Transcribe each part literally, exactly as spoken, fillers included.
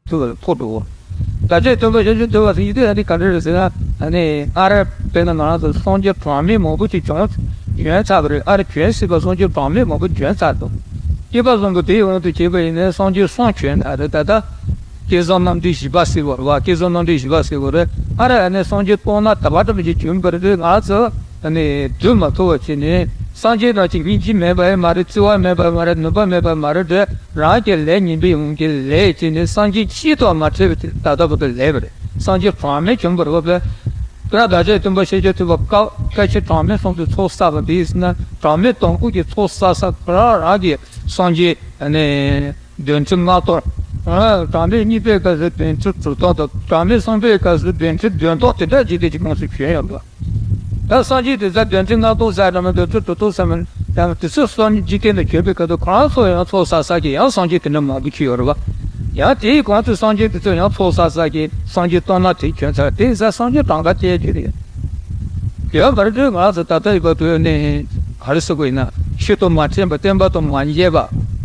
ཐུབ་པ་ལ་ཐུག་འགྲོ། བདག་ཅག་སྟོན་པ་ཤཱཀྱ་ཐུབ་པ་དེ་ཡིན་དུས་ཨ་ནི་ག་འདྲ་རེད་ཟེར་ན། ཨ་ནི་སྔར་དཔེར་ན་ང་རང་ཚོ་སངས་རྒྱས་གྲངས་མེད་མང་པོ་ཅིག་བྱོན་བྱོན་ཚར་བ་རེད། ཨ་རེ་བྱོན་སྲིད་པ་སངས་རྒྱས་གྲངས་མེད་མང་པོ་བྱོན་ཚར་འདུག་སྐལ་པ་བཟང་པོ་དེའི་དབང་དུ་བྱས་པ་ཡིན་ན་སངས་རྒྱས་གསུམ་བྱོན་ད་རེད། ད་ལྟ་སྐལ་བཟང་རྣམ་འདྲེན་བཞི་པ་ཟེར་བ་རེད་བ། སྐལ་བཟང་རྣམ་འདྲེན་བཞི་པ་ཟེར་བ་རེད། ཨ་རེ་ཨ་ནི་སངས་རྒྱས་སྟོང་ན་ད་བར་དུ་མི་བྱེད་བྱོན་པ་རེད། ང་ཚོ་ཨ་ནི་སྡོད་མ་ཐུབ་པ་བྱས་ནས་སངས་རྒྱས་རང་གི་སྙིང་རྗེ་མེད་པ་ཡང་མ་རེད། བརྩེ་བ་མེད་པ་མ་རེད། ནུས་པ་མེད་པ་མ་རེད། རང་གི་ལས་ངན་པའི་དབང་གིས་ལས་བྱས་ནས་སངས་རྒྱས་གཅིག་དང་མ་འཕྲད་པའི་ད་ལྟ་བར་དུ་ལས་པ་རེད། སངས་རྒྱས་གྲངས་མེད་བྱོན་པ་རེད་བ། དཔེར་ན་བདག་ཅག་སྟོན་པ་ཤཱཀྱ་ཐུབ་པ་སྐབས་སྐབས་ཕྱི་གྲངས་མེད་གསུམ་དུ་ཚོགས་བསགས་པ་དེ་ཡིན་ན་གྲངས་མེད་དང་པོ་གི་ཚོགས་བསགས་ས་ཁོ་རང་རང་གི་སངས་རྒྱས་ཨ་ནི་བདུན་ཁྲི་ལྔ་སྟོང་། ཨ། གྲངས་མེད་གཉིས་པའི་སྐབས་སུ་བདུན་ཁྲི་དྲུག་སྟོང་དང་གྲངས་མེད་གསུམ་པའི་སྐབས་སུ་བདུན་ཁྲི་བདུན་སྟོང་དེ་འདྲ་ཅིག་དེ་ཅིག་ངོས་སུ་བྱོན་ཡོད་པ། ད་སངས་རྒྱས་དེ་ཚོ་བདུན་ཁྲི་ལྔ་སྟོང་ཟེར་ར་མ་བདུན་ཁྲི་དྲུག་སྟོང་ཟེར་མ་ཡང་དེ་ཚོ་སངས་རྒྱས་འཇིག་རྟེན་དུ་བྱོན་པའི་སྐབས་དུ་གང་ཚོ་ཡང་ཚོགས་བསགས་ས་གི་ཡང་སངས་རྒྱས་དེ་འདྲ་མང་པོ་ཅིག་ཡོད་རེད་བ། ཡང་དེའི་གོང་དུ་སངས་རྒྱས་དེ་ཚོ་ཡང་ཚོགས་བསགས་ས་གི་སངས་རྒྱས་སྟོང་ན་དེ་བྱོན་ཚར། དེ་ཡིན་ཙང་སངས་རྒྱས་གྲངས་ཀ་བལྟས་རྒྱུ་རེད། དེ་ཡང་མ་རེད་དུས་ང་ཚོ་ད་ལྟ་ཡི་བར་དུ་ནས་ག་རེ་ཟེར་དགོས་ཡིན་ན་ཆོས་དང་མ་འཕྲད་པ་བསྟན་པ་དང་མ་འགལ་བ།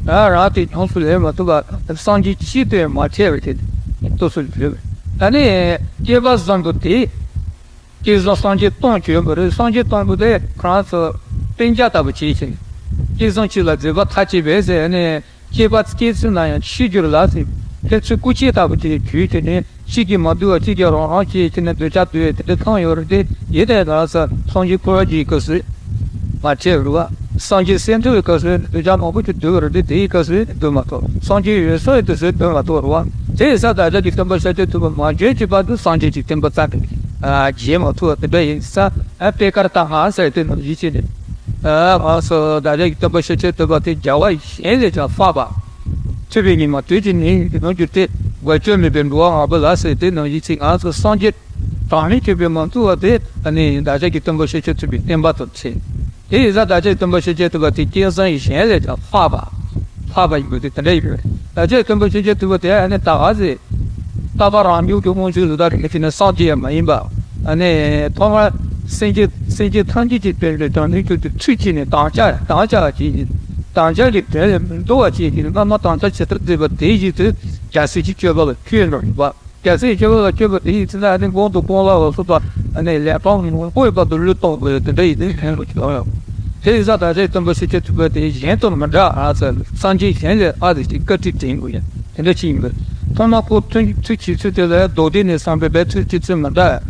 ཨ། རང་དེ་ཡོངས་སུ་ལེན་མ་ཐུབ་པ་སངས་རྒྱས་ཅིག་དང་མ་འཕྲད་པ་དེ་ལྟོས་སུ་ལུས། ཨ་ནི་སྐལ་པ་བཟང་པོ་དེ་སྐལ་བཟང་སངས་རྒྱས་སྟོང་བྱོན་པ་རེད། སངས་རྒྱས་སྟོང་པོ་དེ་ཁོ་རང་ཚོ་སྤུན་ཀྱག་ལྟ་བུ་བྱས་ཤིང་། སྐལ་བཟང་གཅིག་ལ་མཛད་པ་མཐའ་གཅིག་པས་ཟེར་ནས་སྐྱེས་པ་སྐྱེས་ཚུལ་ན་ཡང་ཤེས་རྒྱུར་ལ་ཟེར། ཕན་ཚུན་སྐུ་མཁྱེན་ལྟ་བུ་དེ་གྱུར་ཏེ་ནས་གཅིག་གིས་མ་བསྡུ་བ་གཅིག་གིས་རང་རང་བྱས་ཏེ་ནས་འདོད་ཆགས་འདུལ་བའི་དེ་འདྲ་ཐང་ཡོད་རེད་དེ། ཡིན་ནའི་ང་ཚོ་སངས་རྒྱས་འཁོར་བ་འདིའི་སྐབས་སུ་མ་འཕྲད་རུ་བ། སངས་རྒྱས་སེམས་འདུལ་བའི་སྐབས་སུ་འདོད་ཆགས་མང་པོ་ཅིག་འདུལ་བ་རེད་དེ། དེའི་སྐབས་སུ་འདུལ་མ་ཐུབ། སངས་རྒྱས་འོད་གསལ་བའི་དུས་སུ་འདུལ་མ་ཐུབ་རུ་བ། དེ་ཡིན་ཙང་བདག་ཅག་གི་སྟོན་པ་ཤཱཀྱ་ཐུབ་པ་མ་བྱོན་གྱི་བར་དུ་སངས་རྒྱས་ཀྱི་བསྟན་པ་རྩ་ནས་ཨ་རྒྱས་མ་ཐུབ་པ་དེ་འདྲ་ཡིན་ཙང་ཨ་པེ་ཀར་ཏ་ཧ་ཟེར་དེ་ནང་བཞིན་བྱས་ནས། ཨ་ང་ཚོ་བདག་ཅག་གི་སྟོན་པ་ཤཱཀྱ་ཐུབ་པ་དེ་རྒྱལ་བ་གཞན་ལས་ཀྱང་ལྷག་པ། ཐུབ་པའི་ཉི་མ་དུས་ཀྱི་ནི་ནང་གྱུར་ཏེ། བཀའ་བཅོས་མེད་པའི་འགྲོ་བ་ངང་པོ་ལ་ཟེར་དེ་ནང་བཞིན་ཚིག་ང་ཚོ་སངས་རྒྱས་གྲངས་མེད་བྱོན་པའི་མང་ཚུལ་བ་དེ་ཨ་ནི་བདག་ཅག་གི་སྟོན་པ་ཤཱཀྱ་ཐུབ་པའི་བསྟན་པ་དང་འཕྲད། དེ་ཡིན་ཙང་བདག་ཅག་གི་སྟོན་པ་ཤཱཀྱ་ཐུབ་པ་དེ་སྐལ་བཟང་གཞན་ལས་ཀྱང་ལྷག་པ། ལྷག་པ་ཡིན་པ་དེ་དེ་འདྲ་ཡིན་པས། བདག་ཅག་གི་སྟོན་པ་ཤཱཀྱ་ཐུབ་པ་དེ་ཨ་ནི་ད་ག་ཟེ། ལྟ་བ་རང་རྒྱུད་ཀྱི་དབང་ཕྱུག་ལུགས་དང་རིགས་ཀྱི་ནི་སངས་རྒྱས་ཡང་མ་ཡིན་པ། ཨ་ནི་ཐོག་མར་སེམས་ཅན་སེམས་ཅན་ཐམས་ཅད་ཀྱི་དོན་ལ་དོན་ནི་ཁྱོད་ཀྱི་ཚུལ་གྱིས་ནི་དམ་བཅའ་དམ་བཅའ་བ་བྱེད་ཀྱི། དམ་བཅའ་གི་དོན་ལ་མི་འདོར་བ་བྱེད་ཀྱི་སྔ་མ་དམ་བཅའ་ཇི་ལྟར་མཛད་པ་དེ་བཞིན་དུ་རྒྱལ་སྲས་ཀྱི་སྤྱོད་པ་ལ་བསྐྱོད་ཡོང་བ། རྒྱལ་སྲས་ཀྱི་སྤྱོད་པ་ལ་བསྐྱོད་པ་དེ་ཡིན་ཚེ་ན་ཨ་ནི་མགོན་དང་གང་ལ་སོགས་པ་ཨ་ནི་ལས་དང་ངོ་བོའི་བར་དུ་བློས་གཏོང་དགོས་དེ་འདྲ་ཡིན་ཏེ་ཕན་པ་ཅིག་ཡོང་ཡོང་། དེ་ཡིན་ཙང་བདག་ཅག་སྟོན་པ་ཤཱཀྱ་ཐུབ་པ་དེ་གཞན་དང་མི་འདྲ་ཨ་ཟེར། སངས་རྒྱས་གཞན་ལས་ཨ་ཟེར་ཅིག་བཀའ་དྲིན་དྲན་དགོས་ཡ། དེ་འདྲ་ཅིག་ཡིན་པས། ཐོག་མར་ཁོ་ཐུགས་ཐུགས་བྱེད་ཚུལ་དེ་ལ་མདོ་སྡེ་ནས་བསམ་པའི་བའི་ཐུགས་བྱེད་ཚུལ་མི་འདྲ།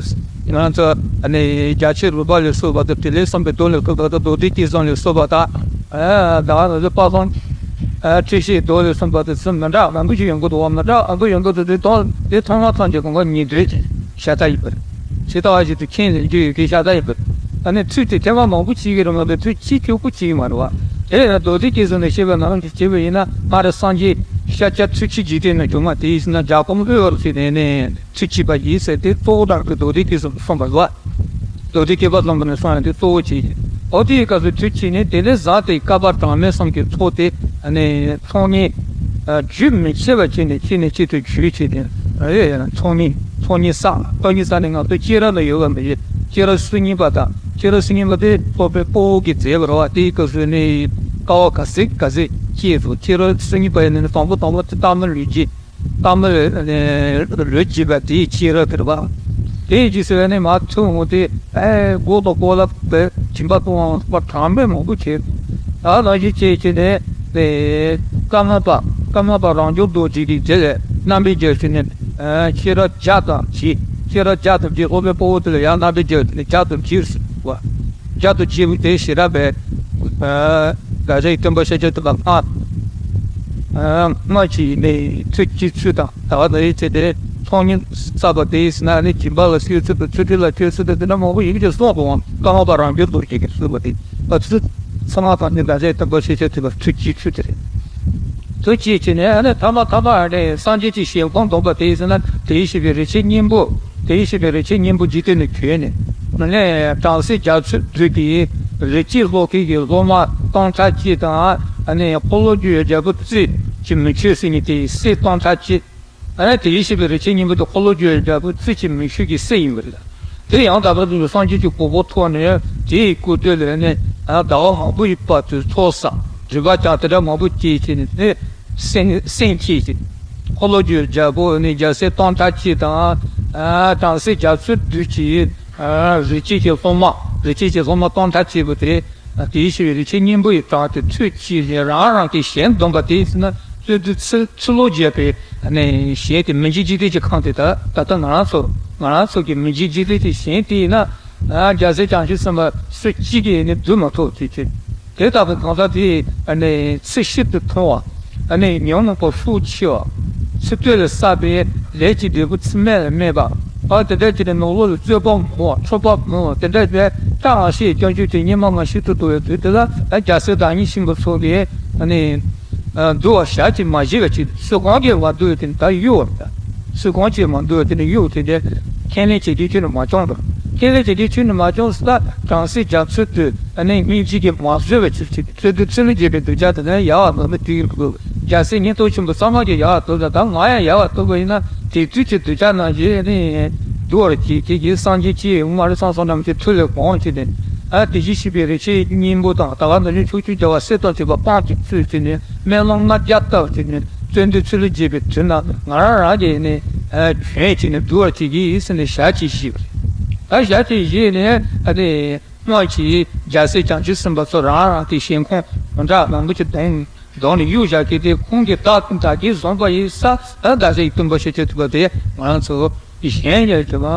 ང་ཚོ་ཨ་ནི་རྒྱ་ཆེར་རོལ་པ་ལས་སོགས་པ་དང་དེ་ལས་བསམ་པའི་མདོ་ལས་སོགས་པ་དང་མདོ་སྡེ་སྐལ་བཟང་ལས་སོགས་པ་དང་། ཨ་ད་ང་ཚོ་དཔག་བསམ་ཨ་འཁྲིད་བྱེད་མདོ་ལས་གསུངས་པ་དེ་ཚུལ་མི་འདྲ་མང་པོ་ཞིག་ཡོང་གི་འདུག་བ། མི་འདྲ་མང་པོ་ཡོང་གི་འདུག་དེ་དང་དེ་ཐོག་མ་ཐམས་ཅད་གང་ག་ཉིས་ཟློས་ཤ་སྟག་ཡིན་པར། ཇི་ལྟ་བ་བཞིན་དུ་མཁྱེན་ནས་རྒྱུ་ཡོད་མཁན་ཤ་སྟག་ཡིན་པར། ཨ་ནི་ཚུལ་དེ་ཐེངས་མ་མང་པོ་བྱེད་ཀྱི་རེད་མ་གཏོགས་ཚུལ་གཅིག་གཅིག་པུ་བྱེད་ཀྱི་མ་རེད་བ། དེ་ཡང་མདོ་སྡེ་སྐལ་བཟང་ནས་བཤད་པ་ནང་བཞིན་བྱས་པ་ཡིན་ན་སྔར་སངས་རྒྱས་ཤཱཀྱ་ཐུབ་ཀྱི་འཇིག་རྟེན་ན་བྱུང་བ་དེ་ཡིན་ན་རྒྱལ་ཁམས་གློ་བུར་ཞིག་ནས་ནས་ཚུལ་གཅིག་པ་ཡིན་ཟེར་ཏེ་གཙོ་བོ་དང་གི་མདོ་སྡེ་སྐལ་བཟང་གསུངས་པ་རེད་བ། མདོ་སྡེ་སྐལ་པ་བཟང་པོ་ནས་གསུངས་ཡང་དེ་གཙོ་བོ་བྱས་ཤིང་། འོ་དེའི་སྐབས་སུ་ཚུལ་གཅིག་ནས་དེ་ལས་བཟང་སྟེ་བསྐལ་པ་གྲངས་མེད་གསུམ་གྱི་ཚོགས་དེ་ནས་ཚོགས་གཉིས། རྒྱུན་མི་ཆད་པ་བྱས་ནས་གཅིག་ནས་གཅིག་ཏུ་བརྒྱུད་བྱས་ཏེ། ཚོགས་གཉིས་ཚོགས་གཉིས་བསགས། ཚོགས་གཉིས་བསགས་ནས་ང་ཚོ་སྐྱེས་རབས་ལ་ཡོད་པ་མི་རེད། སྐྱེས་རབས་སོ་གཉིས་པ་དང་སྐྱེས་རབས་སོ་གཉིས་པ་དེ་སློབ་དཔོན་དཔའ་བོ་གིས་མཛད་པ་རེད་བ། དེའི་སྐབས་སུ་ནི་དཀའ་བ་ག་ཚོད་ག་ཚོད་སྐྱེས་སོ། སྐྱེས་རབས་སོ་གཉིས་པ་ཡིན་ནི་དང་པོ་དང་པོ་དེ་སྟག་མོ་ལུས་རྗེས། སྟག་མོ་ལུས་རྗེས་པ་དེའི་སྐྱེས་རབས་དེ་རེད་བ། དེའི་རྗེས་སུ་ནི་མ་ཐུག་འོང་དེ་ཨེ་མགོ་དང་གོ་ལ་དེ་སྦྱིན་པ་གཏོང་བ་གྲངས་མེད་མང་པོ་བྱས། ད་ལ་ཞིག་བྱས་བྱས་ནས་དེ་ཀརྨ་པ་ཀརྨ་པ་རང་བྱུང་རྡོ་རྗེ་གི་རྗེས་ལ་རྣམ་པར་རྒྱལ་ཞུས་ནས་ཤེས་རབ་བརྒྱ་དང་བརྒྱད། ཤེས་རབ་བརྒྱ་དང་བརྒྱད། སློབ་དཔོན་དཔའ་བོ་དེ་ལ་ཡང་རྣམ་པར་རྒྱལ་ཞུས་ནས་བརྒྱ་དང་བརྒྱད་ཟེར་བ། བརྒྱ་དང་བརྒྱད་པོ་དེ་ཤེས་རབ་པའི་བདག་ཅག་གི་སྟོན་པ་ཤཱཀྱ་ཐུབ་པ་སྔ་སྔ་ཕྱི་ནས་ཚུལ་གཅིག་ཚུལ་དང་ད་བར་དུ་ཡིད་ཆེས་ཏེ་ཚོགས་གཉིས་བསགས་པ་དེ་ཡིན་ན་ནི་སྦྱིན་པ་ལ་སྐྱོད་ཚུལ་དང་ཚུལ་ཁྲིམས་ལ་སྐྱོད་ཚུལ་དང་དེ་འདྲ་མང་པོ་ཡིན་གྱི་གསུངས་པའང་ཀརྨ་པ་རང་བྱུང་རྡོ་རྗེ་གིས་གསུངས་པ་དེ། ཨ་ཚུལ་ཚང་མ་དང་ནི་བདག་ཅག་སྟོན་པ་ཤཱཀྱ་ཐུབ་པ་ཚུལ་གཅིག་ཚུལ་དེ་རེད། ཚུལ་གཅིག་བྱས་ནས་ཨ་ནི་ཐ་མ་ཐ་མ་ཨ་ནི་སངས་རྒྱས་ཀྱི་ཞལ་མགོན་སྟོན་པ་དེ་ཡིན་ན་དེ་བཞིན་གཤེགས་པའི་རིན་ཆེན་སྙིང་པོ། དེ་བཞིན་གཤེགས་པའི་རིན་ཆེན་སྙིང་པོ་འཇིག་རྟེན་ནས་བྱོན་ནས་ཨ་ནི་བྲམ་ཟེ་རྒྱ་མཚོའི་རྒྱུད་ཀྱི་རིགས་ཀྱི་སློབ་དཔོན་གྱི་སློབ་མ་སྟོང་ཕྲག་གཅིག་དང་ཨ་ནི་འཁོར་ལོས་སྒྱུར་བའི་རྒྱལ་པོ་རྩིབས་ཀྱི་མིག་ཆུའི་སྲིད་ནི་དེའི་སྲས་སྟོང་ཕྲག་གཅིག་ཨ་ནི་དེ་བཞིན་གཤེགས་པའི་རིན་ཆེན་སྙིང་པོ་དེ་འཁོར་ལོས་སྒྱུར་བའི་རྒྱལ་པོ་རྩིབས་ཀྱི་མིག་ཆུ་གི་སྲས་ཡིན་པ་རེད། དེ་ཡང་དག་པར་རྫོགས་པའི་སངས་རྒྱས་ཀྱི་གོ་འཕང་ཐོབ་ནས་དེའི་སྐུ་དུས་ལ་ནི་ཟླ་བ་མང་པོ་ཡི་བར་དུ་ཚོགས་བསགས་སྒྲིབ་པ་ཀྱང་དེ་འདྲ་མང་པོ་སྐྱེས་བྱས་ནས་ནི་སེམས་སེམས་བསྐྱེད་ཅིང་ འཁོར་ལོ་བསྒྱུར་རྒྱལ་པོ་ནི་རྒྱལ་སྲས་སྟོང་ཕྲག་གཅིག་དང་། ཨ། བྲམ་ཟེ་རྒྱ་མཚོའི་བདུད་ཀྱི། ཨ། རིགས་གཅིག་གི་སློབ་མ། རིགས་གཅིག་གི་སློབ་མ་སྟོང་ཕྲག་གཅིག་པོ་དེ། དེའི་ཕྱིར་རིགས་ཆད་གཉེན་པོ་ཡི་གྲངས་དེ་ཚུལ་གཅིག་ནས་རང་རང་གི་གཞན་སྡོམ་པ་དེ་ཡིན་ན། བརྩོན་འགྲུས་ཚུལ་ཚུལ་ལོག་བྱས་པའི་ནས་གཞན་དེ་མི་འཇིགས་འཇིག་རྟེན་གྱི་ཁམས་དེ། ད་ད་ལྟ་ང་རང་ཚོ་ང་རང་ཚོ་གི་མི་འཇིགས་འཇིག་རྟེན་གྱི་གཞན་དེ་ཡིན་ན། རྒྱལ་སྲས་བྱང་ཆུབ་སེམས་དཔའ་སུ་གཅིག་གིས་ནི་བསྡུ་མ་ཐུབ་ཅེས་བྱས། དེ་ལྟ་བུའི་གང་ཟག་དེ་ནི་ཚེ་ཤིན་ཏུ་ཐུང་བ། ནི་ཉོན་མོངས་པ་ཤུགས་ཆེ་བ། ཚེ་སྟོད་ལ་བསགས་པའི་ལས་ཀྱི་འབྲས་བུ་ཚེ་སྨད་ལ་སྨིན་པ། ཨ། དེ་འདྲ་བྱས་ནས་ནོར་ལུག་ལ་རྩོད་པ་མང་བ། འཁྲུག་པ་མང་བ། དེ་འདྲ་བྱས་བཀྲ་མ་ཤིས་སྐྱོན་བརྗོད་ཀྱི་སྙིགས་མ་ལྔ་བཞི་དུ་འདུ་བའི་དུས་དེ་ལ། ཨ། རྒྱལ་སྲས་བདག་ཉིད་ཆེན་པོ་སོགས་ཀྱིས་ནི། ཨ། འདུལ་བ་ཞལ་གྱིས་མ་བཞེས་པ་ཅིག་སུ་གང་གིས་མ་འདུལ་བ་དེ་ནི་ད་གཡུལ་བ་མེད། སུ་གང་གིས་མ་འདུལ་བ་དེ་ནི་གཡུལ་དེ་འདྲ། ཁས་ལེན་བྱེད་མཁན་ཁྱོན་ནས་མ་བྱུང་དང་། ཁས་ལེན་བྱེད་མཁན་ཁྱོན་ནས་མ་བྱུང་ཟེར་ན། བྲམ་ཟེ་རྒྱ་མཚོའི་བདུད་ནི་སྙིང་རྗེ་གིས་མ་བཟོད་པ་ཅིག་ཅིག་བརྩོན་འགྲུས་ཚུལ་ལས་བྱེད་པའི་གདུལ་བྱ་དེ་ནི་ཡལ་བར་འདོར་ནི་དེ་ཡིན་དགོས། རྒྱལ་སྲས་ཉན་ཐོས་ཆེན་པོ་གཙང་མ་གིས་ཡལ་བར་འདོར་ན། ད་ང་ཡང་ཡལ་བར་འདོར་བ་ཡིན་ན། དེ་དུས་ཀྱི་གདུལ་བྱ་རྣམས་ཀྱིས་ནི་འདུལ་བར་བྱེད་ཀྱི་གི་སངས་རྒྱས་ཀྱིས་མངའ་རིས་ཚང་སོགས་རྣམས་ཀྱི་མཐུ་ལས་འོང་བྱས་ནས། ཨ། དེ་བཞིན་གཤེགས་པའི་རིགས་ཆད་གཉེན་པོ་དང་། ད་ག་ནང་བཞིན་ཕྱོགས་བཅུའི་རྒྱལ་བ་སྲས་དང་བཅས་པ་དཔང་དུ་བཙུགས་བྱས་ནས། སྨོན་ལམ་ལྔ་བརྒྱ་བཏབ་བྱས་ནས། བརྩོན་འགྲུས་ཚུལ་ལས་བྱེད་པའི་དུས་ན་ང་རང་རང་གིས་ནི། ཨ། བྱོན་བྱས་ནས་འདུལ་བར་བྱེད་ཀྱི་ཡིན་ཟེར་ནས་ཞལ་གྱིས་བཞེས་པ་རེད། ད་ཞལ་གྱིས་བཞེས་ནས། ཨ་ནི། སྔོན་གྱི་རྒྱལ་སྲས་བྱང་ཆུབ་སེམས་དཔའ་ཚོ་རང་རང་གི་ཞིང་ཁམས་འདྲ་མང་པོ་ཅིག་གདོང་གདོང་ནས་གཡུག་བཞག་གི་དེ་ཁོང་གིས་བདག་བདག་གིས་བཟུང་བ་ཡིན་ས། ཨ། བདག་ཅག་གི་སྟོན་པ་ཤཱཀྱ་ཐུབ་པ་དེ་ང་རང་ཚོ་གཞན་ཡང་དེ་མ་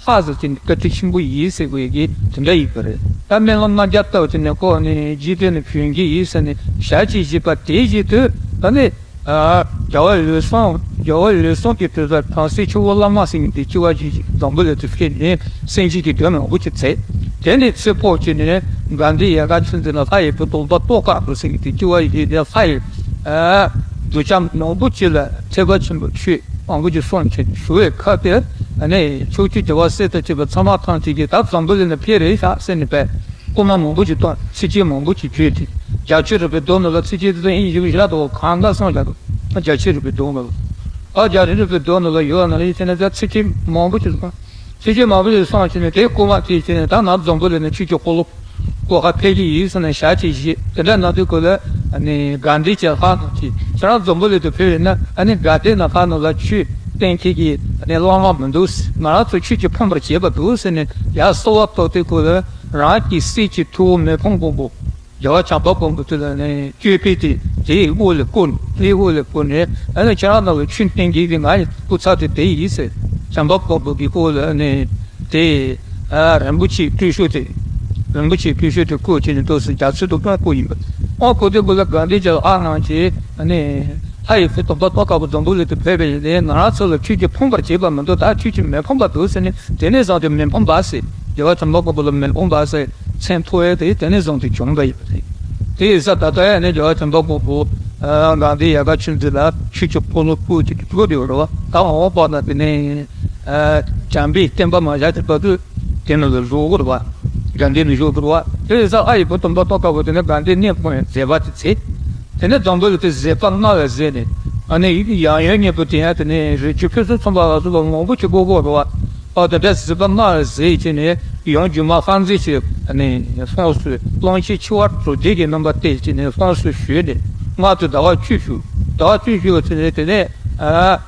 ཧ་ཟེར་གྱི་བཀའ་དྲིན་ཆེན་པོ་ཡིན་ཟེར་དགོས་ཀྱི་དེ་འདྲ་ཡིན་པ་རེད། ད་སྨོན་ལམ་ལྔ་བརྒྱ་བཏབ་བྱས་ནས་ཁོ་ནི་རྗེས་དྲན་ནས་བྱོན་གྱི་ཡིན་ཟེར་ནས་ཞལ་གྱིས་བཞེས་པ་དེ་བཞིན་དུ། ད་ནི། ཨ། རྒྱལ་བ་ལེགས་བཟང་། རྒྱལ་བ་ལེགས་བཟང་གི་དུས་སུ་བྲམ་ཟེ་ཆུ་བོ་བླ་མ་ཟེར་མཁན་དེ་སྐྱེ་བ་བཞེས་ཤིང་འཛམ་བུ་གླིང་དུ་ཕེབས་ནས་སེམས་ཅན་གྱི་དོན་མང་པོ་ཅིག་མཛད། དེ་ནས་ཚེ་འཕོས་བྱས་ནས་དགའ་ལྡན་ཡལ་ག་ཆོས་འཛིན་ལ་ལྷ་ཡི་བུ་སྟོན་པ་ཏོག་དཀར་པོ་ཟེར་མཁན་དེ་སྐྱེ་བ་བཞེས་ནས་ལྷ་ཡི། ཨ། གདུལ་བྱ་མང་པོ་ཅིག་ལ་ཐེག་པ་ཆེན་པོའི་ཆོས་མང་པོ་ཅིག་གསུངས་བྱས་ཞུ་བའི་ཁ་དེ། ཨ་ནི་ཕྱོགས་བཅུའི་རྒྱལ་བ་སྲས་དང་བཅས་པ་ཚང་མ་ཐམས་ཅད་ཀྱིས་ད་འཛམ་བུ་གླིང་ལ་ཕེབས་རེད་ཤག་ཟེར་ནས་པས། སྐུལ་མ་མང་པོ་ཅིག་བཏང་། ཚིགས་བཅད་མང་པོ་ཅིག་བརྗོད་དེ། རྒྱ་ཆེར་རོལ་པའི་མདོ་ནང་ལ་ཚིགས་བཅད་དེ་ཚོ་ཨིན་ཇི་བཞི་ལ་དོ་གང་ག་སོང་ཀྱང་། རྒྱ་ཆེར་རོལ་པའི་མདོ་ནང་ལ། ཨ། རྒྱ་ཆེར་རོལ་པའི་མདོ་ནང་ལ་ཡོད་ན་ལ་ཡིན་ཟེར་ན། ཚིགས་བཅད་མང་པོ་ཅིག་བཏང་། ཚིགས་བཅད་མང་པོ་ཅིག་སོང་བྱས་ནས། དེ་སྐུལ་མ་དེ་བྱས་ནས་ད་ནང་འཛམ་བུ་གླིང་ནས་ཆོས་ཀྱི་འཁོར་ལོ་བསྐོར་ག་ཕེབས་ཀྱི་ཡིན་ཟེར་ནས་ཞལ་གྱིས་བཞེས། དེ་འདྲ་གནང་དུས་སྐབས་ལ་ཨ་ནི་དགའ་ལྡན་གྱི་ལྷ་རྣམས་ཀྱིས། ཁྱེད་རང་འཛམ་བུ་གླིང་དུ་ཕེབས་ཡོད་ན། ཨ་ནི་དགའ་ལྡན་ན་ལྷ་རྣམས་ལ་ཆོས་བསྟན་མཁན་གྱི་ཨ་ནི་བླ་མ་མི་འདུག་ང་རང་ཚོ་ཆོས་ཀྱིས་ཕོངས་པར་བྱེད་པ་འདུག་ཟེར་ནས་ཡར་གསོལ་བ་བཏབ་དུས་སྐབས་ལ། རང་གི་སྲས་ཀྱི་ཐུ་བོ་མི་ཕམ་མགོན་པོ། རྒྱལ་བ་བྱམས་པ་མགོན་པོ་དེ་ལ་ནི་བསྐྱོད་པས་དེ། དེའི་དབུ་ལ་བཀུར། དེའི་དབུ་ལ་བཀུར་ནས། ཨ་ནི་ཁྱེད་རང་རྣམས་ལ་ཆོས་བསྟན་གྱི་ཡིན། ང་ཡི་སྐུ་ཚ་དེ་དེ་ཡིན་ཟེར། བྱམས་པ་མགོན་པོ་གི་སྐུ་ལ་ནི་དེ། ཨ། རིན་པོ་ཆེའི་སྤྲུལ་གཞུང་དེ། རིན་པོ་ཆེའི་སྤྲུལ་གཞུང་དེ་བཀུར་བྱས་ནས་འདུག་ཟེར། རྒྱ་མཚོའི་དུ་ཀོང་བཀུར་ཡིན་པ། ཀོང་བཀུར་དུས་སྐབས་ལ་དགའ་ལྡན་གྱི་ལྷ་རྣམས་ཀྱིས་ནི། ལྷ་ཡི་བུ་སྟོན་པ་ཏོག་དཀར་པོ་འཛམ་བུ་གླིང་དུ་ཕེབས་པ་ཡིན་ཏེ། ང་རང་ཚོ་ལ་ཆོས་ཀྱིས་ཕོངས་པར་བྱེད་པ་མི་འདུག་ད་ཆོས་ཀྱིས་མི་ཕམ་པ་འདུག་ཟེར་ནས། དེ་ནས་བཟུང་སྟེ་མི་ཕམ་པ་ཟེར། རྒྱལ་བ་བྱམས་པ་མགོན་པོ་ལ་མི་ཕམ་པ་ཟེར་མཚན་ཐོགས་ཡས་དེ་དེ་ནས་བཟུང་སྟེ་བྱུང་བ་ཡིན་པ་རེད། དེ་ཡིན་ཙང་ད་ལྟ་ཡང་ནི་རྒྱལ་བ་བྱམས་པ་མགོན་པོ། ཨ། དགའ་ལྡན་ཡལ་ག་ཆོས་འཛིན་ལ་ཆོས་ཀྱི་འཁོར་ལོ་བསྐོར་གྱི་འགྲོ་བསྡད་ཡོད་རེད་བ། ད་འོང་བ་ན་དེ་ནས། ཨ། བྱམས་པའི་བསྟན་པ་མ་བཞག་པའི་བར་དུ་དེ་ནང་ལ་བཞུགས་དགོས་རེད་བ། དགའ་ལྡན་ནས་བཞུགས་དགོས་རེད་བ། དེ་ཡིན་ཙང་ལྷ་ཡི་བུ་སྟོན་པ་ཏོག་དཀར་པོ་དེ་ནས་དགའ་ལྡན་གནས་སྤོང་བའི་མཛད་པ་དེ་མཛད། དེ་ནས་འཛམ་བུ་གླིང་དེ་མཛད་པ་སྔ་བས་མཛད་ནས། ཨ་ནི་ཡང་ཡང་སྙན་པོ་དེ་ཡང་དེ་ནས་རི་ཆུ་ཕུན་སུམ་ཚོགས་པ་ལ་སོགས་པ་མང་པོ་ཅིག་བསྐོར་དགོས་རེད་བ། ཨ། དེ་འདྲ་མཛད་པ་སྔ་བས་མཛད་བྱས་ནས། ཡང་སྒྱུ་མ་ལྷ་མཛེས་ཀྱི་ནི་ལྷུམས་སུ་གླང་ཆེན་མཆེ་བ་དྲུག་སྡེ་གི་རྣམ་པ་བསྟན་བྱས་ནས་ལྷུམས་སུ་ཞུགས་ནས། མངལ་དུ་ཟླ་བ་བཅུ་བཞུགས། ཟླ་བ་བཅུ་བཞུགས་པ་དེ་ནས་དེ་ནས། ཨ།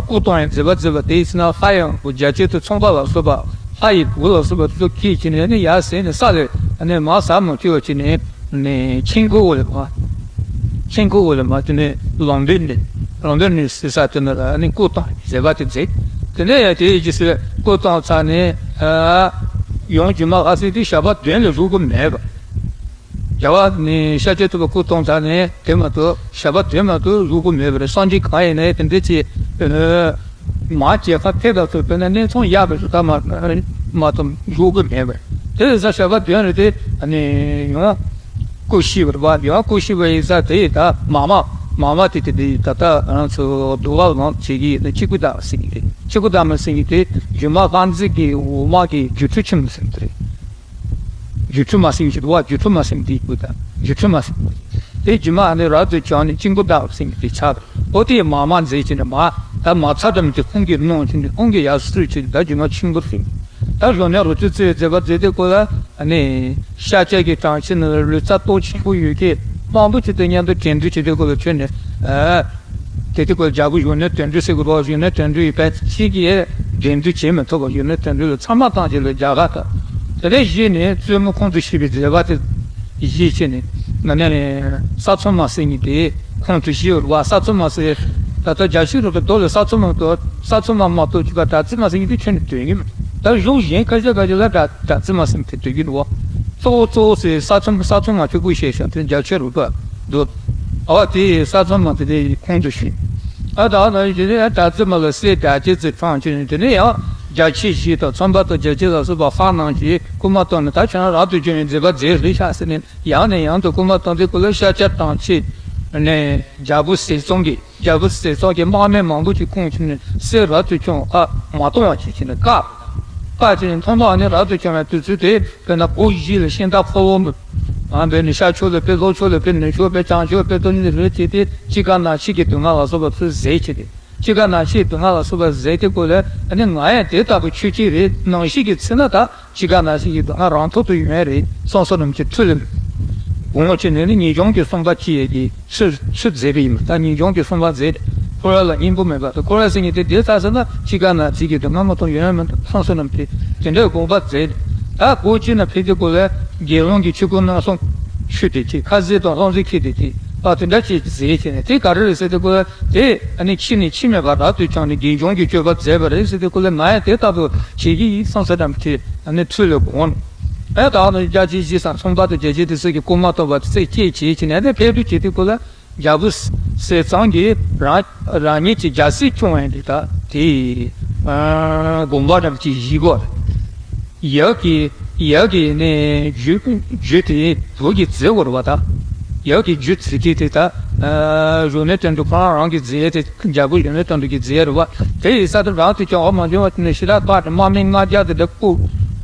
སྐུ་བལྟམས་པའི་མཛད་པ་མཛད་པ་དེ་ཡིན་ན། ལྷ་ཡི་བུ་རྒྱ་ཆེར་དུ་ཚངས་པ་ལ་སོགས་པ་ལྷ་ཡི་བུ་ལ་སོགས་པ་ཚོ་སྐྱེས་བྱས་ནས་ནི། ཡར་ཟེར་ནས་ས་ལས་ནི་མར་ཟགས་མ་ཐུབ་པ་བྱས་ནས། ནས་ཆེན་ཁོག་འོག་ལ་མར། ཆེན་ཁོག་འོག་ལ་མར་དེ་ནས་ལམ་བེ་ནས། ལམ་བེ་ནས་ཟེར་ས་དེ་ནས་ལ་ནི་སྐུ་བལྟམས་པའི་མཛད་པ་དེ་མཛད། དེ་ནས་ཡང་དེའི་རྗེས་སུ་སྐུ་བལྟམས་ཚར་ནས། ཨ། ཡང་སྒྱུ་མ་ལྷ་མཛེས་དེ་ཞག་པ་བདུན་ལས་བཞུགས་ཀྱི་མེད་པ། རྒྱལ་བ་ནི་ཤཱཀྱ་ཐུབ་པ་སྐུ་བལྟམས་ཚར་ནས་དེ་མ་གཏོགས་ཞག་པ་བདུན་མ་གཏོགས་བཞུགས་ཀྱི་མེད་པ་རེད། སངས་རྒྱས་གང་ཡིན་ནའི་དེ་འདྲ་ཅིག་མ་བྱས་ཁ་ཐེབས་ལ་སོགས་པའི་ན་གནས་ཚང་ཡག་པའི་སུ་ད་མ་མ་ཐོབ་བཞུགས་ཀྱི་མེད་པས། དེ་ཡིན་ཙང་ཞག་པ་བདུན་རེ་དེ་ནི་ཡང་སྐུ་གཤེགས་པ་རེད་བ། ཡང་སྐུ་གཤེགས་པ་ཡིན་ཙང་དེ་ད་མ་མ་མ་མ་དེ་དེ་དེ་ད་ལྟ་ང་ཚོ་འདུལ་བ་ལམ་བྱེད་ཀྱི་ཡིན་ན་སྐྱེ་དགུ་བདག་ཟེར་གྱི་རེད། སྐྱེ་དགུ་བདག་མ་ཟེར་གྱི་དེ་སྒྱུ་མ་ལྷ་མཛེས་ཀྱི་འོག་མ་གི་སྒྱུ་འཕྲུལ་ཆེན་མོ་ཟེར་གྱི་རེད། སྒྱུ་འཕྲུལ་མ་ཟེར་གྱི་རེད་བ། སྒྱུ་འཕྲུལ་མ་ཟེར་གྱི་དེ་དགུ་ད་སྒྱུ་འཕྲུལ་མ་ཟེར་གྱི་དེ་སྒྱུ་མ་ནི་རབ་ཏུ་བྱུང་ནས་སྐྱེ་དགུ་བདག་ཟེར་གྱི་དེ་ཆགས་རེད། ཨོ་དེ་མ་མ་མཛད་ཀྱི་ནི་མ། ད་མ་ཚ་འདྲ་མི་དེ་ཁོང་གིས་གནང་ཀྱི་ནི་ཁོང་གིས་ཡར་གསོས་ཀྱི་ད་སྒྱུ་མ་ཆེན་པོ་ཟེར། ད་གཞོན་ནུ་རོལ་རྩེད་རྩེ་བའི་མཛད་པ་མཛད་དེ་ཁོ་ལ་ནི་ཤཱཀྱ་གི་གྲངས་ཆེན་ནི་ལོ་ཙཱ་སྟོབས་ཆེན་པོ་ཡོད་ཀྱི་མང་པོ་ཅིག་དང་མཉམ་དུ་འགྲན་བསྡུར་བྱེད་དུས་སྐབས་ལ་ཁྱོད་ནི། ཨ། དེ་དུས་ཀྱི་རྒྱལ་པོ་གཞོན་ནུ་དོན་གྲུབ་ཟེར་གི་རོ། གཞོན་ནུ་དོན་གྲུབ་ཡི་བས་ཅིག་གིས་འགྲན་བསྡུར་བྱེད་མི་ཐུབ་པ། གཞོན་ནུ་དོན་གྲུབ་ལ་ཚང་མ་བཏང་བྱས་ལ་རྒྱལ་ཁ་ཐོབ། དེ་ནས་གཞི་ནས་བཙུན་མོ་ཁོང་དུ་ཆུད་པའི་མཛད་པ་དེ་གཞི་བྱས་ནས་ང་ནས་ས་འཚོ་མ་ཟེར་མཁན་དེ་ཁོང་དུ་ཆུད་པ། ས་འཚོ་མ་ཟེར་ད་ལྟ་རྒྱལ་ཆོས་རབ་ཏུ་རྡོ་ལ་ས་འཚོ་མ་གཏོགས། ས་འཚོ་མ་མ་གཏོགས་ཅིག་ག་གྲྭ་བཙུན་མ་ཟེར་མཁན་དེ་ཁྱོན་ནས་དོན་གྱི་མེད། ད་གཞུང་གཞན་ཁ་ཤས་ཁ་ཤས་ལ་གྲྭ་གྲྭ་བཙུན་མ་ཟེར་མཁན་དེ་དོན་གྱི་འདུག་བ། གཙོ་བོ་གཙོ་བོ་ཟེར་ས་འཚོ་ས་འཚོ་མ་ཆོས་སྐུ་ཞེས་བྱ་དེ་རྒྱལ་ཆོས་རབ་ཏུ་རྡོ། ཨ་བ་དེ་ས་འཚོ་མ་དེ་དེ་ཁོང་དུ་ཆུད། ཨ་ད་ནང་བཞིན་དེ་ནས་གྲྭ་བཙུན་མ་ལ་སྲས་དར་རྒྱས་ཚེ་ཆུང་བྱས་ནས། དེ་ནས་ཡང་རྒྱལ་ཆེན་བཞི་དང་ཚངས་པ་དང་རྒྱལ་ཆེན་ལ་སོགས་པ་ཕར་གནང་བྱས་སྐུལ་མ་བཏང་ནས། ད་ཁྱོད་རང་རབ་ཏུ་བྱུང་བའི་མཛད་པ་མཛད་རེད་ཤག་ཟེར་ནས་ཡང་ནས་ཡང་དུ་སྐུལ་མ་བཏང་དུས་སྐབས་ལ་ཤཱཀྱ་དམ་ཆོས་ནས་རྒྱལ་པོ་ཟས་གཙང་གིས། རྒྱལ་པོ་ཟས་གཙང་གིས་དམག་མི་མང་པོ་ཅིག་བསྐོངས་བྱས་ནས་སྲས་རབ་ཏུ་བྱུང་བ་མ་གཏོང་བ་བྱས་བྱས་ནས་བཀག། བཀག་བྱས་ནས་མཐའ་མ་ནི་རབ་ཏུ་བྱུང་བའི་དུས་ཚོད་དེ། དཔེར་ན་སྒོ་བཞི་ལ་ཤིང་རྟ་ཕོ་བོ་མོ། ཨ་འབད་ནི་ཤར་ཕྱོགས་ལ་དཔེ། ལྷོ་ཕྱོགས་ལ་དཔེ། ནུབ་ཕྱོགས་དཔེ། བྱང་ཕྱོགས་དཔེ། སྟོད་ནི་རི་བྱས་ཏེ་དཔྱིད་ཀ་ནགས་ཚལ་གྱི་སྡུག་བསྔལ་ལ་སོགས་པ་ཚུར་ཟད་བྱས་ཏེ། དཔྱིད་ཀ་ནགས་ཚལ་གྱི་སྡུག་བསྔལ་ལ་སོགས་པ་ཟད་དེ་སྐོར་ལ་ཨ་ནི་ང་ཡང་དེ་ལྟ་བུ་ཆོས་ཅན་རེད། ནམ་ཞིག་གི་ཚེ་ན་ད་དཔྱིད་ཀ་ནགས་ཚལ་གྱི་སྡུག་བསྔལ་རང་ཐོག་ཏུ་ཡོང་ཡ་རེད་བསམ་བསམ་རྣམས་ཀྱི་ཐུགས་ལ་དགོངས་བྱས་ནས་ནི་ངེས་འབྱུང་གི་གསུམ་པ་ཅི་ཡས་ཀྱི་ཚུལ་ཚུལ་མཛད་པ་ཡིན་པ། ད་ངེས་འབྱུང་གི་གསུམ་པ་མཛད། འཁོར་བ་ལ་སྙིང་པོ་མེད་པ་དང་། འཁོར་བ་ཟེར་མཁན་དེ་དེ་ལྟ་ཟེར་ན་དཔྱིད་ཀ་ནགས་ཚལ་གྱི་སྡུག་བསྔལ་མ་གཏོགས་ཡོང་ཡ་མི་འདུག་བསམ་བསམ་རྣམས་ཀྱི་དེ་འདྲའི་དགོངས་པ་མཛད། ད་སྒོ་གཅིག་ན་ཕེབས་དུས་སྐོར་ལ་དགེ་སློང་གི་ཆོས་སྐུ་སྣང་སྟོང་ཆོས་དེ་ཅིག་ཁ་ཟས་དང་ལྷུང་བཟེད་ཁྱེར་ཏེ་ཅིག་ཨ་དེ་འདྲ་ཅིག་མཛད་བྱས་ནས། དེ་ག་རེ་རེད་ཟེར་དུས་སྐོར་ལ་དེ་ཨ་ནི་ཕྱི་ནས་ཕྱི་མེད་པར་རབ་ཏུ་བྱུང་ནས་དགེ་སྦྱོང་གི་སྤྱོད་པ་མཛད་པ་རེད་ཟེར་དུས་སྐོར་ལ་ང་ཡང་དེ་ལྟ་བུ་བྱེད་ཀྱི་ཡིན་བསམ་ས་ཙམ་གྱིས་ཨ་ནི་ཐུགས་ལ་དགོངས། ཨེ་ད་ནི་རྒྱལ་ཆེན་བཞི་དང་ཚངས་པ་དང་རྒྱལ་ཆེན་དེ་ཚོ་གིས་སྐུལ་མ་བཏང་བ་དེ་ཚོ་སྐྱེས་བྱས་བྱས་ནས་ཨ་ནི་ཕེབས་སྒྲུབ་བྱེད་དུས་སྐོར་ལ། རྒྱལ་པོ་ཟས་གཙང་གིས་རང་རང་ཉིད་ཀྱི་རྒྱལ་སྲིད་སྐྱོང་བའི་འདི་དག་དེ་དགོངས་པ་རྣམས་ཀྱིས་གཞི་བཀོད། ཡབ་ཀྱི་ཡབ་ཀྱི་ནས་རྒྱུ་རྒྱུ་དེ་བུ་གིས་བརྩི་དགོས་རེད་པ། ད་ཡབ་ཀྱི་རྒྱུ་བརྩི་གི་དེ་ད་གཞོན་ནུ་དོན་གྲུབ་ཁོ་རང་རང་གིས་བརྩི་ཡས་དེ། རྒྱལ་པོ་གཞོན་ནུ་དོན་གྲུབ་ཀྱིས་བརྩི་ཡས་རེད་པ། དེ་ཡིན་ས་དེ་རང་དུ་ཀྱང་འོ་མ་འབྱུང་བ་དེ་ནས་ཞེ་དྲག་བཀག་སྟེ་དམག་མི་ལྔ་བརྒྱ་དེ་འདྲ་བཀུག་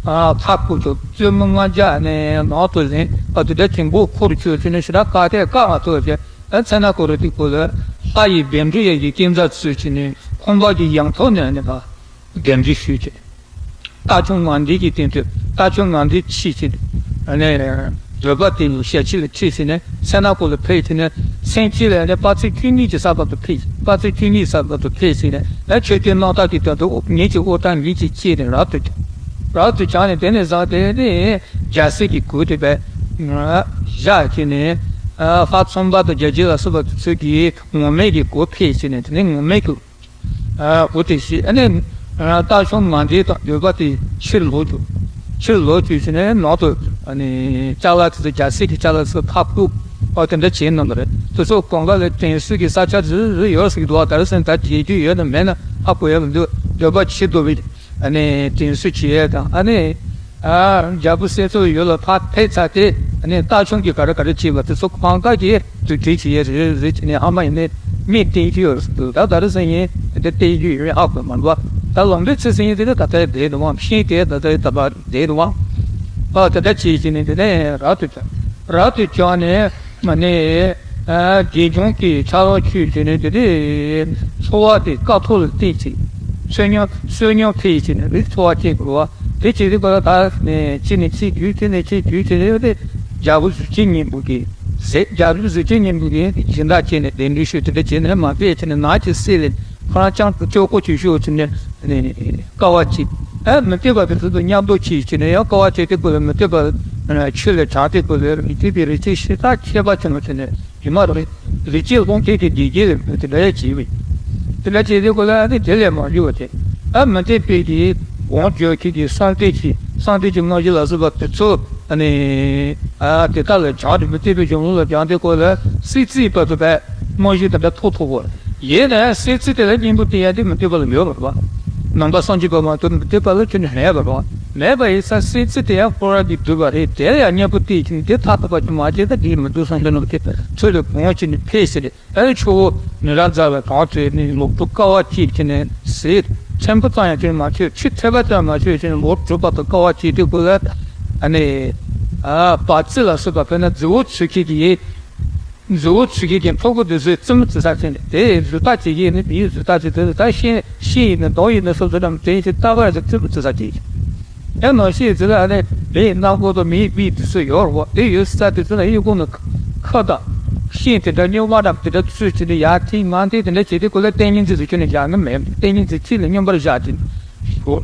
ཕར་བཀུག་ཆོག་བཙུན་མོ་ལྔ་བརྒྱ་ནས་ནང་དུ་ལེན་པ་དེ་འདྲ་དྲང་པོ་འཁོར་ཆོག་ཅེས་ནས་ཞེ་དྲག་བཀག་སྟེ་བཀག་མ་ཐུབ་ཅེས། ཨ་ཚེ་ན་ཀོ་ར་ཏི་ཀོ་ལ་ལྷ་ཡི་བཻ་ཌཱུརྱ་ཡི་སྐས་འཛེག་ཚུལ་གྱིས་ནི་ཁང་པ་གི་ཡང་ཐོག་ནས་ནི་ལ་བཻ་ཌཱུརྱ་ཞུས་ཀྱི། རྟ་མཆོག་ངང་འདུས་ཀྱི་སྟེང་དུ་རྟ་མཆོག་ངང་འདུས་ཁྲིད་ཅིང་ནི་འདོད་པ་དེ་ཡི་ཞལ་ཆེམས་ལ་ཁྲིད་ཅིང་ནི་ཚེ་ན་ཀོ་ལ་ཕེབས་ཅིང་ནི་སེང་ཆེན་ལ་ནི་དཔག་ཚད་བཅུ་གཉིས་ཀྱི་ས་བར་དུ་ཕེབས། དཔག་ཚད་བཅུ་གཉིས་ས་བར་དུ་ཕེབས་ཅིང་ནི་ཨ་མཆོད་རྟེན་རྣམ་དག་གི་དོན་དུ་ངེད་ཀྱི་དབུ་སྐྲ་འདི་ཅིག་བཅད་ནས་རབ་ཏུ་བྱུང་། རབ་ཏུ་བྱུང་ནས་དེ་ནས་བཟུང་སྟེ་ནི་རྒྱལ་སྲིད་ཀྱི་གོས་དེ་བས་བཞག་ཅིང་ནི། ཨ་ལྷ་ཚངས་པ་དང་རྒྱལ་ཆེན་ལ་སོགས་པ་ཚོས་ཀྱིས་ངུར་སྨྲིག་གི་གོས་ཕུད་ཅིང་ནི་དེ་ནས་ངུར་སྨྲིག་གི་ཨ་གོས་དེ་བཞེས། ཨ་ནི་ཨ་རྟ་མཆོག་ངང་འདུས་དང་འདོད་པ་དེ་ཕྱིར་ལོག་བཅུག་ཕྱིར་ལོག་བཅུག་ཅིང་ནི་ནང་དུ་ཨ་ནི་ཅ་ལག་དེ་ཚོ་རྒྱལ་སྲིད་ཀྱི་ཅ་ལག་ཚོ་ཕར་བཀུག་ཨོ་དེ་འདྲ་བྱས་གནང་གི་རེད། དེ་ཚོ་གང་ག་ལ་དྲན་གསོ་གི་ས་ཆ་རེ་རེ་ཡོད་ཟེར་གྱི་འདུག་ད་རེས་སེམས་ད་བྱེད་རྒྱུ་ཡོད་ན་མེད་ན་ཧ་གོ་ཡ་མི་འདུག་འདོད་པ་ཆེ་དོ་བའི་ཨ་ནི་དྲན་གསོ་བྱེད་ཡས་དང་། ཨ་ནི་ཨ་རྒྱལ་པོ་སྲས་མོ་ཡུལ་ལ་ཕར་ཕེབས་ཚར་ཏེ། ཨ་ནི་རྟ་མཆོག་གིས་ག་རེ་ག་རེ་བྱས་པ་དེ་ཚོ་གང་ག་གིས་དུ་དྲིས་བྱེད་ཡས་རེད་རེད་བྱས་ནས་ཨ་མ་ཡིན་ནས་མིག་བསྟན་གྱི་ཡོད་རེད་འདུག་ད་ད་རེས་ཡིན་དེ་བསྟན་གྱི་ཡོད་ཨ་དགོས་མ་འདུག་ད་ལམ་འབྲས་ཚེ་ཟིན་ཡིན་དེ་ད་ད་ལྟ་བསྡད་འདུག་བ། ཤིང་དེ་ད་ལྟ་ད་བར་བསྡད་འདུག་བ། ཨ་ད་ལྟ་བྱས་བྱས་ནས་དེ་ནས་རབ་ཏུ་བྱུང་། རབ་ཏུ་བྱུང་ནས། མ་ནས། ཨ་དགེ་སྦྱོང་གི་ཆར་པ་ཆོད་བྱས་ནས་དེ་དེ་འཚོ་བ་དེ་དཀའ་ཐུབ་ལ་བརྟེན་ཅིང་། བསོད་སྙོམས་བསོད་སྙོམས་འཕེལ་བྱས་ནས་རི་འཚོ་བ་སྐྱེལ་དགོས་པ། དེ་བྱེད་དུས་པ་ལ་ད་ནས་ཅི་ནས་ཅི་བརྒྱུད་ཅི་ནས་ཅི་བརྒྱུད་བྱས་ནས་དེ་རྒྱལ་པོ་གཟུགས་ཅན་སྙིང་པོ་གིས་ཟས། རྒྱལ་པོ་གཟུགས་ཅན་སྙིང་པོ་གིས་སྦྱིན་བདག་བྱས་ནས་གདན་འདྲེན་ཞུས། དེ་འདྲ་བྱས་ནས་མ་དཔེ་བྱས་ནས་ནགས་ཀྱི་གསེབ་ལ་ཁོ་རང་རྐྱང་དུ་སྐྱོ་པོ་བྱས་ཤོར་བྱས་ནས། ནས་དཀའ་བ་སྤྱད། ཨ་མུ་སྟེགས་པ་དེ་ཚོ་དང་མཉམ་དུ་ཕྱིན་བྱས་ནས་ཡང་དཀའ་བ་སྤྱད་དེ་ཁོ་ལ་མུ་སྟེགས་པ་ཆོས་ལ་སྦྱངས་ཏེ་ཁོ་ལ་མུ་སྟེགས་པའི་རིག་བྱེད་ཤེས་རྟགས་ཁྱད་པར་ཅན་ལ་བྱས་ནས་ཡུལ་མ་རེད། རིག་བྱེད་ལྷུང་བྱེད་ཀྱི་དགེ་རྒྱས་ལ་དེ་འདྲ་བྱས་པས། དེ་འདྲ་བྱས་ཏེ་ཁོ་ལ་ཨ་ནི་དེ་ལས་མ་འགྱུར་བ་དེ། ཨ་མུ་སྟེགས་པའི་གི་དགོངས་བརྒྱུད་ཀྱི་གི་གསང་བསྟོད་ཀྱི་གསང་བསྟོད་ཀྱི་དངོས་གཞི་ལ་སོགས་པ་དེ་ཚོ་ཨ་ནི་ཨ་དེ་དག་ལ་སྦྱངས་ཏེ་མུ་སྟེགས་པའི་གཞུང་ལུགས་ལ་སྦྱངས་ཏེ་ཁོ་ལ་སྲིད་རྩེའི་བར་དུ་བས་དངོས་གཞི་དེ་འདྲ་ཐོབ་ཐུབ་བོ། ཡིན་ནའང་སྲིད་རྩེ་དེ་ལ་སྙིང་པོ་བསྟན་ཡ་དེ་མུ་སྟེགས་པ་ལ་ཡོད་པ་རེད་པ། ནང་པ་སངས་རྒྱས་པ་མ་གཏོགས་མུ་སྟེགས་པ་ལ་ཁྱོན་ནས་མེད་པ་རེད་པ། མེད་པ་ཡིན་ཙང་སྲིད་རྩེ་དེ་ཡང་ཁོ་རང་གིས་བསྡུས་པ་རེད། དེ་ལ་ཡང་སྙིང་པོ་བསྟན་ཕྱིན་དེ་ཐག་ཐག་པ་ཅིག་མ་བྱས་ད་འགྲིག་མི་འདུག་བསམ་གྱི་ནོར་གྱི་ཚུལ་ལ་གོང་ཕྱིན་ནས་ཕེབས་ཟེར། ཨ་ནི་ཆུ་བོ་ནི་ར་འཛག་པའི་གངས་ཚོས་ནི་ལོག་འགྲོ་དཀའ་བ་སྤྱད་ཕྱིན་ནས་ཟས་ཕྲན་བུ་ཙམ་ཡང་ཁྱོན་མ་མཆོད། ཆུ་ཐིགས་པ་ཙམ་མ་མཆོད་ཕྱིན་ནས་ལོ་དྲུག་བར་དུ་དཀའ་བ་སྤྱད་དུས་ཁོ་ལ་ཨ་ནི་ཨ་བ་ཙི་ལ་སོགས་པ་དཔེར་ན་རྫི་བོ་ཚུ་ཁྱི་གི་རྫི་བོ་ཚུ་ཁྱི་གི་ཕྲུ་གུ་དེ་ཚོས་རྩེད་མོ་རྩེ་ས་ཕྱིན་ནས་དེ་རྫུ་སྟག་ཅིག་ཡིན་ནི་མིའི་རྫུ་སྟག་ཅིག་དེ་ཚོ་ད་ཤིང་ཤིང་ཡིན་ནི་རྡོ་ཡིན་ནི་སོ་སོ་རྣམས་དེ་ཡིན་ཕྱིན་ལྟ་བར་རྫི་རྩེད་མོ་རྩེ་ས་ཅིག་ཡིན། ཡང་ནང་བཞིན་དེ་ལ་ཨ་ནི་མིའི་སྣ་སྒོ་དང་མིའི་མིག་དེ་ཚོ་ཡོད་རེད་པ། དེ་ཡོད་ས་དེ་ཚོ་ལ་གཡས་སྐོར་ནས་ཁ་དང་ ཤིང་དེ་འདྲ་སྨྱུག་མ་འདྲ་དེ་འདྲ་ཚུལ་བྱས་ནས་ཡར་འཐེན་མར་འཐེན་དེ་འདྲ་བྱས་དུས་སྐབས་ལ་ཏིང་ངེ་འཛིན་དུ་ཁྱོན་ནས་བཞག་གི་མེད། ཏིང་ངེ་འཛིན་གཅིག་ལ་སྙོམས་པར་བཞག་དེ་ཞོག་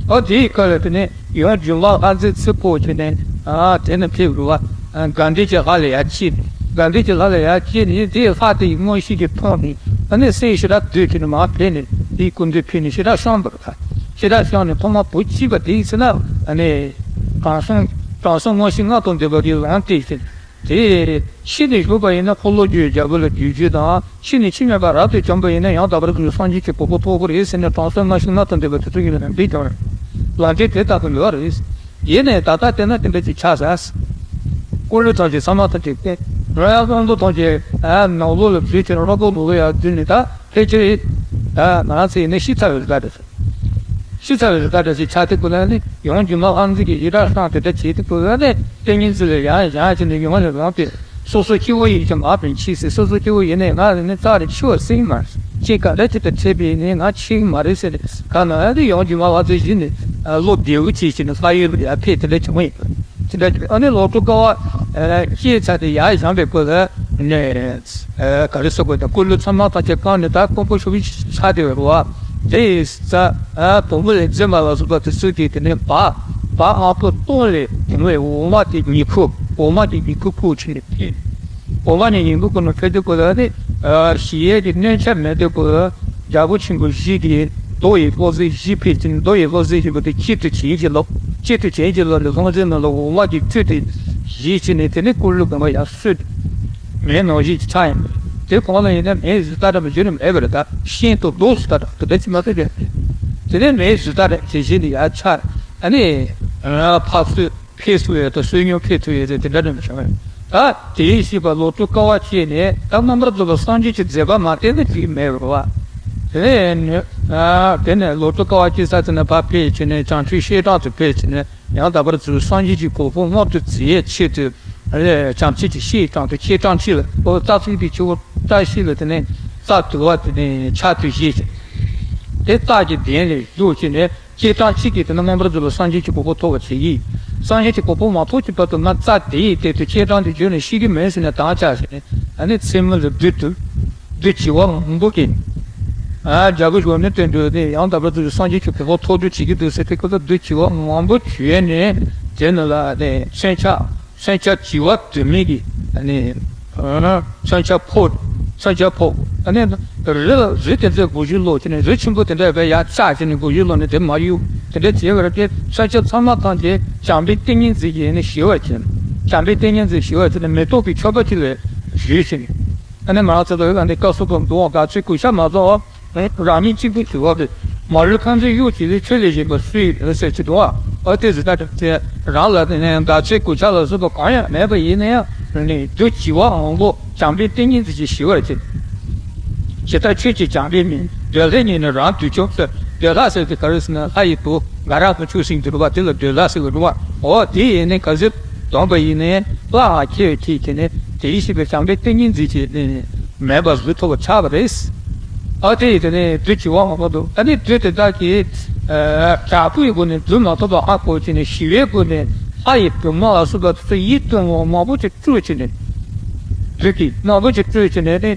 ཨོ་དེའི་སྐབས་ལ་དེ་ནས་ཡང་སྒྱུ་མ་ལྷ་མཛེས་ཚེ་འཕོས་བྱས་ནས་ཨ་དེ་ནས་ཕེབས་རུ་བ་དགའ་ལྡན་གྱི་ལྷ་ལ་ཡར་སྐྱེས། དགའ་ལྡན་གྱི་ལྷ་ལ་ཡར་སྐྱེས་ནས་དེའི་ལྷ་དེ་ཡི་མངོན་ཤེས་ཀྱིས་མཐོང་ནས་ཨ་ནི་སེམས་ཞེ་དྲག་འདོད་བྱས་ནས་མར་ཕེབས་ནས་དེའི་སྐུ་མདུན་ཕེབས་ནས་ཞེ་དྲག་བཤམས་པར་ཐལ། ཞེ་དྲག་བཤམས་ནས་ཐོག་མར་བུ་གཅིག་པ་དེའི་ཚེ་ན་ཨ་ནི་དྲང་སྲོང་དྲང་སྲོང་མངོན་ཤེས་ལྔ་དང་ལྡན་པ་དེ་ལམ་སྟེ་ཟེར། དེ་ཤི་ནས་བཞུགས་པ་ཡིན་ན་འཁོར་ལོས་སྒྱུར་བའི་རྒྱལ་པོ་ལ་འགྱུར་རྒྱུ་དང་། ཤི་ནས་འཆི་མེད་པ་རབ་ཏུ་བྱུང་པ་ཡིན་ན་ཡང་དག་པར་རྫོགས་སངས་རྒྱས་ཀྱི་གོ་འཕང་ཐོབ་ཀྱི་རེད་ཟེར་ནས་དྲང་སྲོང་མངོན་ཤེས་ལྔ་དང་ལྡན་པའི་དེ་ཚོ་ཡིན་ལ་འདི་ཀྱང་ལམ་འབྲས་དེ་ལྟ་བུ་ཡོད་རེད། ཡིན་ནའི་ད་ལྟ་བལྟས་ན་དེ་འདྲ་ཅིག་ཆགས་ཟ། ཀུན་སློང་ཐམས་ཅད་ཚང་མ་ཐམས་ཅད་བསྟན། རང་ཡང་བློ་འདོད་ཐམས་ཅད་ནང་ལོགས་ལ་བསྡུས་ཏེ་རང་རྟོགས་ལོག་ལ་ཡང་བསྡུས་ནས་ད་ཕལ་ཆེར་ང་ཚོ་ཡིན་ན་ཤི་ཚར་བའི་བཟའ་ཟླ་རེད། ཤི་ཚར་བའི་བཟའ་ཟླ་ཞིག་ཆགས་དུས་སྐབས་ལ་ནི་ཡང་སྒྱུ་མ་ལྷ་མཛེས་ཀྱི་ཡི་དྭགས་སྲང་དེ་འདྲ་བྱེད་དུས་སྐབས་ལ་ནི་ཏིང་ངེ་འཛིན་ལ་ཡང་ཡང་བྱས་ནས་ཡོང་བ་ལས་ལངས་ཏེ་སོ་སོ་སྐྱེ་བོ་ཡིན་གྱི་མ་ཕན་ཆེ་ཟེར། སོ་སོ་སྐྱེ་བོ་ཡིན་ནའི་ང་ལ་ནི་རྩ་ནས་འཆི་བ་སྲིད་མ་རེད། ཅི་ག་འདྲ་ཅིག་དང་འཕྲད་པའི་ནི་ང་འཆི་གི་མ་རེད་ཟེར་ནས་ག་ན་ཡང་དེ་ཡང་སྒྱུ་མ་ལྷ་མཛེས་བཞིན་ནས་བློ་བདེ་བོ་བྱེད་བྱས་ནས་ལྷ་ཡུལ་ལ་ཡར་ཕེབས་དེ་འདྲ་བྱུང་བ་ཡིན། དེ་འདྲ་ཨ་ནི་ལོ་དྲུག་དཀའ་བ་སྤྱད་ཚར་ཏེ་ཡར་བཞེངས་པའི་སྐབས་ལ་ནས། ག་རེ་ཟེར་དགོས་དང་། ཀུན་སློང་ཚང་མ་ཐམས་ཅད་བསྐངས་ནས་ད་དཀོན་པོ་ཞེ་པོ་ཆགས་བསྡད་པ་རེད་བ། དེ་ཡི་རྩ་བུ་མོ་ལས་འཛིན་པ་ལ་སོགས་པ་དེ་ཚོས་དེ་དེ་ནས་འབག་འབག་ཨ་ཕོ་སྟོང་ལས་དེ་ནས་འོ་མ་དེ་ཉིད་ཁུག་འོ་མ་དེ་ཉིད་ཁུག་ཁུག་བྱས་ནས་ཕེབས། འོ་མ་ནི་ཉིད་ཁུག་ཁུག་ནས་ཕེབས་དུས་སྐབས་ལ་ནི་ཞི་གཡས་ཀྱི་སྣོད་ཆ་མེད་དུས་སྐབས་ལ་རྒྱལ་པོ་ཆེན་པོ་བཞི་གིས་རྡོ་ཡི་བློ་གཟེར་བཞི་ཕུལ་ཅིང་། རྡོ་ཡི་བློ་གཟེར་བཞི་པོ་དེ་གཅིག་ཏུ་བྱིན་གྱིས་རློབས། གཅིག་ཏུ་བྱིན་གྱིས་རློབས་ནས་ལྷུང་བཟེད་ནང་ལ་འོ་མ་གི་བཅུད་དེ་བཞེས་བྱས་ནས་དེ་ནས་ཀུན་སློང་དགོན་པ་ཡར་སོས། མེ་ནང་བཞིན་གྱི་ཆ་ཡིན། དེ་གོང་ལ་ཡིན་ན་མེ་བཟོས་ལྟ་འདྲ་མི་བྱུང་ནི་མེད་པ་རེད། ད་ཤིང་དང་རྡོ་བཟོས་ལྟ་འདྲ་དེ་འདྲ་ཅིག་མ་ཐུབ་པས། དེ་ནས་མེ་བཟོས་ལྟ་འདྲ་དེ་བཞིན་དུ་ཡར་ཆགས། ཨ་ནི་ཕར་ཚུར་ཕེབས་སུ་ཡོད་དང་བསོད་སྙོམས་ཕེབས་ཐུབ་ཡོད་དེ་དེ་འདྲ་འདྲ་མི་བྱུང་བས། ད་དེའི་ཤེས་པ་ལོ་དྲུག་དཀའ་བ་སྤྱད་ནས་ད་མངོན་པར་རྫོགས་པ་སངས་རྒྱས་ཀྱི་མཛད་པ་མ་བསྟན་ན་ཅིག་མེད་པ། དེ་ནས་དེ་ནས་ལོ་དྲུག་དཀའ་བ་སྤྱད་ས་དེ་ནས་ཕར་ཕེབས་བྱས་ནས་བྱང་ཆུབ་ཤེས་རབ་ཏུ་ཕེབས་བྱས་ནས། ཡང་དག་པར་རྫོགས་སངས་རྒྱས་ཀྱི་གོ་འཕང་མངོན་དུ་མཛད་ཡས་ཆེད་དུ། བྱང་ཆུབ་ཀྱི་ཤེས་དང་དུ་ཤེས་དྲང་ཕྱིར་ལ་ཨོ་རྩ་ཚིག་དེ་ཆུ་བོ་བཀྲ་ཤིས་ལ་དེ་ནས་རྩ་དུ་བ་དེ་ནས་ཆ་དུ་བཞེས་ཤིང་། དེ་རྩ་གི་གདན་ལས་བཞུགས་ཤིང་ནས་ཤེས་དྲང་ཕྱིར་གྱིས་དེ་ནས་མངོན་པར་རྫོགས་པའི་སངས་རྒྱས་ཀྱི་གོ་འཕང་ཐོབ་པར་བྱེད་ཀྱི། སངས་རྒྱས་ཀྱི་གོ་འཕང་མ་ཐོབ་ཀྱི་བར་དུ་ང་རྩ་དེ་ཡི་སྟེང་དུ་ཤེས་དྲང་དུ་བརྗོད་ནས་ཤེས་ཀྱི་མེད་ཟེར་ནས་དམ་བཅའ་བྱས་ནས་ཨ་ནི་མཚན་མོ་ལ་བདུད་དུ། བདུད་བྱེ་བ་མང་པོ་གིས། ཨ་རྒྱལ་པོ་གཞོན་ནུ་དོན་གྲུབ་དེ་ཡང་དག་པར་རྫོགས་སངས་རྒྱས་ཀྱི་གོ་འཕང་ཐོབ་འདོད་བྱེད་ཀྱི་འདུག་ཟེར་དེ་ཁོ་ཚོ་བདུད་བྱེ་བ་མང་པོ་བྱས་ནས་དེ་ནི་ལ་ནས་མཚོན་ཆ་མཚོན་ཆ་བྱེ་བ་དུ་མའི་གི་ཨ་ནི་མཚོན་ཆ་ཕོག་མཚོན་ཆ་ཕོག་ཨ་ནི་རི་ལ་རི་དེ་ཚོའི་སྒོ་ཕྱི་ལོག་བྱས་ནས་རི་ཆེན་པོ་དེ་འདྲ་བས་ཡར་བཅག་བྱས་ནས་སྒོ་ཕྱི་ལོག་ནས་དེ་མ་གཡུག་དེ་འདྲ་བྱས་པ་རེད་དེ། མཚོན་ཆ་ཚང་མ་ཐམས་ཅད་བྱམས་པའི་ཏིང་ངེ་འཛིན་གྱིས་ནི་ཞི་བར་བྱས། བྱམས་པའི་ཏིང་ངེ་འཛིན་ཞི་བར་བྱས་ནས་མེ་ཏོག་གི་མཆོད་པ་ཅིག་ལ་ཞུས་ཤིང་། ཨ་ནི་མ་རང་ཚོ་ལ་ཡོད་ལ་འདི་སྐབས་སུ་གོ་འདུག་དགའ་ཚོའི་གུས་ཞབས་མ་བཟོ། རང་ཉིད་གཅིག་པུ་ཞི་བ་རེད། མ་ལུས་ཁང་བརྩེགས་གཡོ་བྱེད་ལས་ཆོས་ལས་གཞན་པ་སུ་ཡིས་ཟེར་གྱི་འདུག་ཨ་དེ་ཟེར་ད་དེ་རང་ལ་དེ་ནས་དགའ་ཚོའི་གུས་ཞབས་ལ་སོགས་པ་གང་ཡང་མེད་པ་ཡིན་ན་ཡང་ནི་བདུད་བྱེ་བ་མང་པོ་བྱམས་པའི་ཏིང་ངེ་འཛིན་གྱིས་ཞི་བར་བྱེད། ཇི་ལྟར་ཆོས་ཀྱི་བྱམས་པས་མི་འདོད་ལྷས་ཉིད་ནི་རང་འདོད་ཆུང་ཟེར། འདོད་ལྷ་ཟེར་དེ་ག་རེ་ཟེར་ན་ལྷ་ཡི་བུ་ང་རང་དང་ཆུང་ཟིང་དུ་རུ་བ་དེ་ལ་འདོད་ལྷ་ཟེར་བ་རུ་བ། འོ་དེ་ཡིན་ནི་ག་ཟེར་སྡོམ་པ་ཡིན་ནི་ལྷ་ཁྱེད་ཁྱེད་ཁྱེད་ནི་དེ་ཡིད་ཤེས་པའི་བྱམས་པའི་ཏིང་ངེ་འཛིན་གྱིས་ནི་མེད་པར་བཟོད་ཐུབ་པ་ཆགས་པ་རེད། ཨ་དེ་ཡིན་དེ་ནི་བདུད་བྱེ་བ་མང་པོ་འདུག་ཨ་ནི་བདུད་དེ་དག་གིས་དྲག་པོའི་སྒོ་ནས་བཟོད་མ་ཐུབ་པ་ཧ་གོ་བྱས་ནས་ཞི་བའི་སྒོ་ནས་ལྷ་ཡི་བུ་མོ་ལ་སོགས་པ་ཚོ་ཡིད་དུ་འོང་བ་མང་པོ་ཅིག་སྤྲུལ་བྱས་ནས་བདུད་ཀྱིས་མང་པོ་ཅིག་སྤྲུལ་བྱས་ནས་ནི།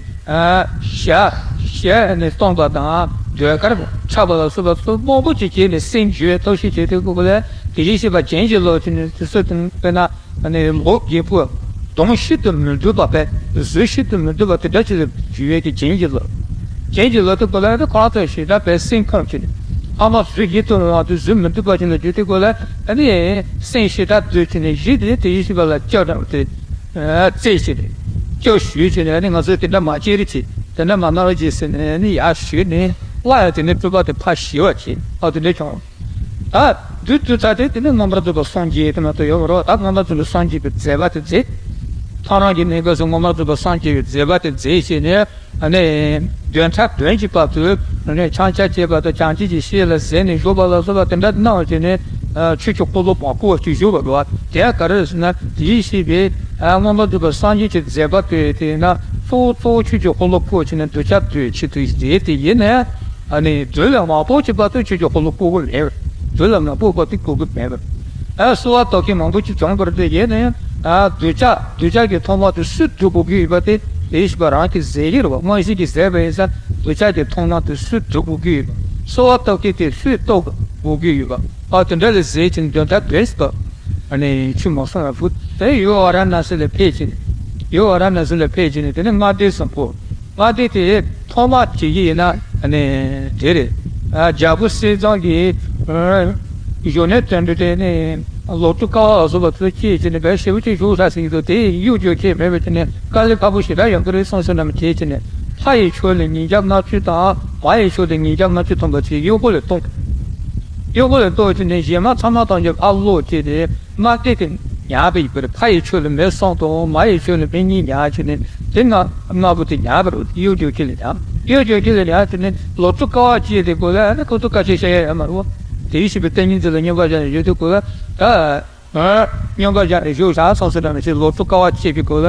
ཞལ་ཞལ་ནས་སྟོན་པ་དང་ཟློས་གར་འཁྲབ་པ་ལ་སོགས་པ་ཚོ་མང་པོ་ཅིག་བྱས་ནས་སེམས་འགྱུར་བའི་ཐབས་ཤེས་བྱེད་དུས་སྐབས་ལ་དེ་བཞིན་གཤེགས་པ་བྱིན་གྱིས་རློབ་ཀྱི་ནི་དེ་ཚོ་དང་དཔེར་ན་ནི་ལོ་རྒྱས་པོ་གདོང་ཤིན་ཏུ་མི་སྡུག་པ་བས་གཟུགས་ཤིན་ཏུ་མི་སྡུག་པ་དེ་འདྲ་ཅིག་ལ་འགྱུར་བའི་གི་བྱིན་གྱིས་རློབ། བྱིན་གྱིས་རློབ་དུས་སྐབས་ལ་ནི་གང་ལྟར་ཞེ་དྲག་པའི་སེམས་ཁོང་ཅིག་ནི་ཨ་མ་གཟུགས་ཡིད་དུ་འོང་བ་དེ་གཟུགས་མི་སྡུག་པ་ཅིག་ལ་འགྱུར་དུས་སྐབས་ལ་ནི་སེམས་ཞེ་དྲག་སྡུག་ཅིག་ནི་གཞི་དེ་དེ་བཞིན་གཤེགས་པ་ལ་སྐྱབས་དང་དེ། རྩེ་ཞིག་རེད། སྐྱོ་ཞུས་བྱས་ནས་ནི་ང་ཚོས་དེ་འདྲ་མ་བྱེད་རེ་བྱེད། དེ་འདྲ་མ་གནང་རོགས་བྱེད་ཟེར་ནས་ནི་ཡར་ཞུས་ནས་སླར་ཡང་དེ་ནས་སྤྲུལ་པ་དེ་ཕར་ཞི་བར་བྱེད། ཨ་དེ་འདྲ་བྱུང་། ད་བདུད་བཏུལ་ཚར་ཏེ་དེ་ནས་མངོན་པར་རྫོགས་པར་སངས་རྒྱས་དེ་མ་གཏོགས་ཡོད་མ་རེད། ད་མངོན་པར་རྫོགས་པར་སངས་རྒྱས་པའི་མཛད་པ་དེ་མཛད། ཐོ་རངས་ཀྱི་གནས་སྐབས་སུ་མངོན་པར་རྫོགས་པར་སངས་རྒྱས་པའི་མཛད་པ་དེ་མཛད་བྱས་ནས། ཨ་ནི། བདུན་ཕྲག་བདུན་གྱི་བར་དུ། ཨ་ནི་ཕྱག་རྒྱ་བཅས་པ་དང་བྱང་ཆུབ་ཀྱི་ཤེས་ལ་ཟད་ནས་བཞུགས་པ་ལ་སོགས་པ་དེ་འདྲ་གནང་བྱས་ནས། ཆོས་ཀྱི་འཁོར་ལོ་བར་བསྐོར་བ་ཅིག་བཞུགས་པ་རེད་བ། དེ་ཡང་ག་རེ་ཟེར་ན་དེའི་ཤེས་པས། མངོན་པར་རྫོགས་པའི་སངས་རྒྱས་ཀྱི་མཛད་པ་དེ་དེ་ན་གཙོ་བོ་གཙོ་བོ་ཆོས་ཀྱི་འཁོར་ལོ་བསྐོར་བྱས་ནས་གདུལ་བྱ་དེ་ཆེད་དུ་བཞེས་ཏེ་ཡིན་ནས། ཨ་ནི་བདུད་ལ་མ་ཕོག་གི་བར་དུ་ཆོས་ཀྱི་འཁོར་ལོ་བསྐོར་གི་མེད་པར། བདུད་ལ་མ་ཕོག་བར་དུ་བསྐོར་གི་མེད་པར། ཨ་གསོལ་བ་བཏབ་མཁན་མང་པོ་ཅིག་བྱུང་བ་རེད་དེ་ཡིན་ནས། ཨ་འདོད་ཆགས་འདོད་ཆགས་ཀྱི་ཐོག་མ་དེ་སུས་བསྡུ་དགོས་ཀྱི་ཡོད་པ་དེ་དེ་ཞིག་པ་རང་གིས་ཟེར་གྱི་རེད་བ། དངོས་གཞི་གིས་ཟེར་བ་ཡིན་ཙང་འདོད་ཆགས་ཀྱི་ཐོག་མ་དེ་སུས་བསྡུ་དགོས་ཀྱི་ཡོད་པ། གསོལ་བ་བཏབ་མཁན་དེ་སུས་བཏབ་དགོས་ཀྱི་ཡོད་པ། ཨ་དེ་འདྲ་ལ་ཟེར་ཅིང་འདོན་ཐབས་བེད་སྤོ། ཨ་ནི་ཆུ་མ་སོང་བ་བུ་དེ་ཡོ་ཨ་ར་ན་སི་ལ་ཕེབས་ཅིང་། ཡོ་ཨ་ར་ན་སི་ལ་ཕེབས་ཅིང་དེ་ནི་ལྔ་སྡེ་བཟང་པོ། ལྔ་སྡེ་དེ་ཐོག་མ་བྱེད་ཀྱི་ཡིན་ན་ཨ་ནི་དེ་རེད། ཨ་རྒྱལ་པོ་སྲས་བཟང་གིས་ཨ་གཞོན་ནུ་དོན་གྲུབ་དེ་ནི་ལོ་དྲུག་དཀའ་བ་ལ་སོགས་པ་ཚོ་སྐྱེས་ཀྱི་ནི་བས་ཞེ་པོ་ཅིག་བཞུགས་ས་ཟིན་འདུག་དེ་གཡོ་སྒྱུ་ཁྱེད་མེད་པ་དེ་ནི་དཀའ་ལས་ཁག་པོ་ཞེ་དྲག་ཡོང་གི་རེད་བསམ་བསམ་ནམ་བྱེད་ཀྱི་ནི་ལྷ་ཡི་ཆོས་ལ་ཉིས་བརྒྱ་ལྔ་བཅུ་དང་མ་ཡི་ཆོས་ལ་ཉིས་བརྒྱ་ལྔ་བཅུ་ཐམ་པ་ཚོས་གཡོག་པོ་ལ་གཏོང་། གཡོག་པོ་ལ་གཏོང་ཀྱི་ནི་གཞན་མ་ཚང་མ་དང་རྒྱབ་ཨ་ལོ་བྱས་ཏེ། ལྔ་སྡེ་དེ་ཉར་བའི་བར་ཕ་ཡི་ཆོས་ལ་མི་གསུམ་དང་མ་ཡི་ཆོས་ལ་མི་གཉིས་ཉར་བྱས་ནས་དེ་ལྔ་ལྔ་པོ་དེ་ཉར་བར་གཡོ་སྒྱུ་ཁྱེད་ལ་ཉར། གཡོ་སྒྱུ་ཁྱེད་ལ་ཉར་བྱས་ནས་ལོ་དྲུག་དཀའ་བ་སྤྱད་དེ་གོ་ལ་ཨ་ནི་ཁོ་ཚོ་དཀའ་སྤྱད་བྱ་ཡ་ཡོད་མ་རེད་བ། དེ་བཞིན་པའི་ཏིང་ངེ་འཛིན་ལ་སྙོམས་པར་བཞག་ནས་བཞུགས་དུས་གོ་ལ་ད་སྙོམས་པར་བཞག་ནས་བཞུགས་བཞག་སོང་ཟེར་ན་མི་ཚེ་ལོ་དྲུག་དཀའ་བ་སྤྱད་པའི་གོ་ལ་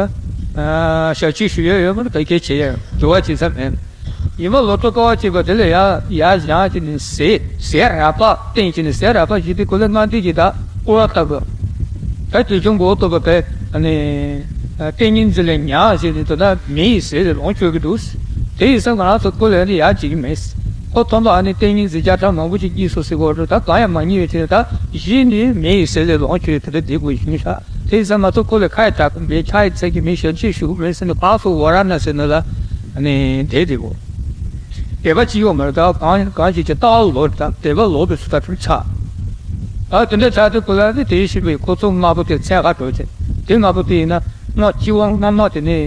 ཞབས་ཕྱི་ཞུ་ཡ་ཡོད་མ་རེད། ག་གེ་བྱེད་ཡ་ཡོད་འགྲོ་བ་བྱེད་ས་མེད། ཉི་མ་ལོ་ཐོ་ཀ་བ་གཅིག་པ་དེ་ལ་ཡར་ཡར་བཞེངས་ཀྱི་ནི་ཟས་ཟས་རག་པ་བསྟན་གྱི་ནི་ཟས་རག་པ་ཞིག་དེ་ཁོ་ལ་སྔ་འདི་གི་ད་སྐོར་བ་ལྟ་བུ། ད་དེ་ཅུང་མགོ་ཐོག་པ་བས་ནི་ཏིང་ངེ་འཛིན་ལ་ཉར་ཞེས་ནི་དོ་ད་མི་ཡི་ཟས་ལས་ལོངས་སྤྱོད་ཀྱི་འདུག་དེ་ཡི་སང་ང་རང་ཚོ་ཁོ་ལ་ནི་ཡར་བྱེད་ཀྱི་མེད། ཁོ་ཐོན་པ་ཨ་ནི་ཏིང་ངེ་འཛིན་བརྒྱ་ཕྲག་མང་པོ་ཅིག་སྐྱེས་སོ་ཟེར་གོ་རུ་ད་གང་ཡང་མ་རྙེད་པའི་ཚེ་ད་གཞི་ནི་མི་ཡི་ཟས་ལས་ལོངས་སྤྱོད་དེ་འདྲ་བསྡད་དགོས་བཞིན་ཤག་དེ་ཡིན་ཙང་ང་ཚོ་ཁོ་ལ་ཁ་ཡི་དྲག་གི་མེད་ཆ་ཡི་ཚད་ཀྱི་མེད་ཞབས་ཕྱི་ཞུ་གི་མེད་ཟེར་ནས་གང་སོ་ཝ་ར་ན་སི་ནི་ལ་ནི་བསྡད་དེ་གོ་དད་པ་ཅི་ཡོད་མ་རེད། ད་གང་གང་ཞིག་ཅིག་ལྟ་བ་ལོག་རེད། ད་དད་པ་ལོག་པའི་སུ་ད་ཁྲིམས་ཆག་ཨ་དེ་འདྲ་ཆགས་དུས་ཁོ་ལ་ནི་དེའི་ཤི་བའི་ཁོ་ཚོ་ལྔ་པོ་དེ་ཚད་ཁ་འགྲོ་ཆེ། དེ་ལྔ་པོ་དེ་ཡིན་ན་སྔ་སྤྱི་དབང་སྔ་མ་དེ་ནི་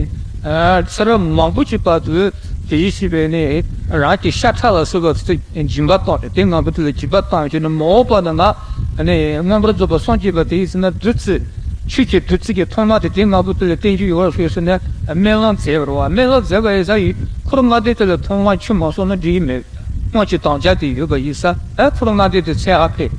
ཚེ་རབས་མང་པོ་ཅིག་བར་དུ་དེའི་ཤི་བའི་ནི་རང་གི་ཤ་ཁྲག་ལ་སོགས་པ་ཚོ་སྦྱིན་པ་བཏང་སྟེ་དེ་ལྔ་པོ་དེ་ལ་སྦྱིན་པ་བཏང་ཞིག་ནི་མ་འོངས་པ་ན་ང་ནི་མངོན་པར་རྫོགས་པ་སངས་རྒྱས་པ་དེ་ཡིན་ཟེར་ན་བདུད་རྩི། ཆོས་ཀྱི་བདུད་རྩི་གི་ཐོག་མ་དེ་དེ་ལྔ་པོ་དེ་ལ་བརྟེན་རྒྱུ་ཡོད་ཞེས་ཟེར་ནས་སྨོན་ལམ་མཛད་པ་རེད་བ། སྨོན་ལམ་མཛད་པ་ཡིན་ས་ཡིན་འཁོར་ལྔ་སྡེ་དེ་ལ་ཐོག་མ་ཆུད་མ་སོང་ན་འགྲིག་གི་མེད། སྔོན་གྱི་དམ་བཅའ་དེ་ཡོད་པ་ཡིན་ས་ཨ་འཁོར་ལྔ་སྡེ་དེ་ཚད་ཧ་ཕེ།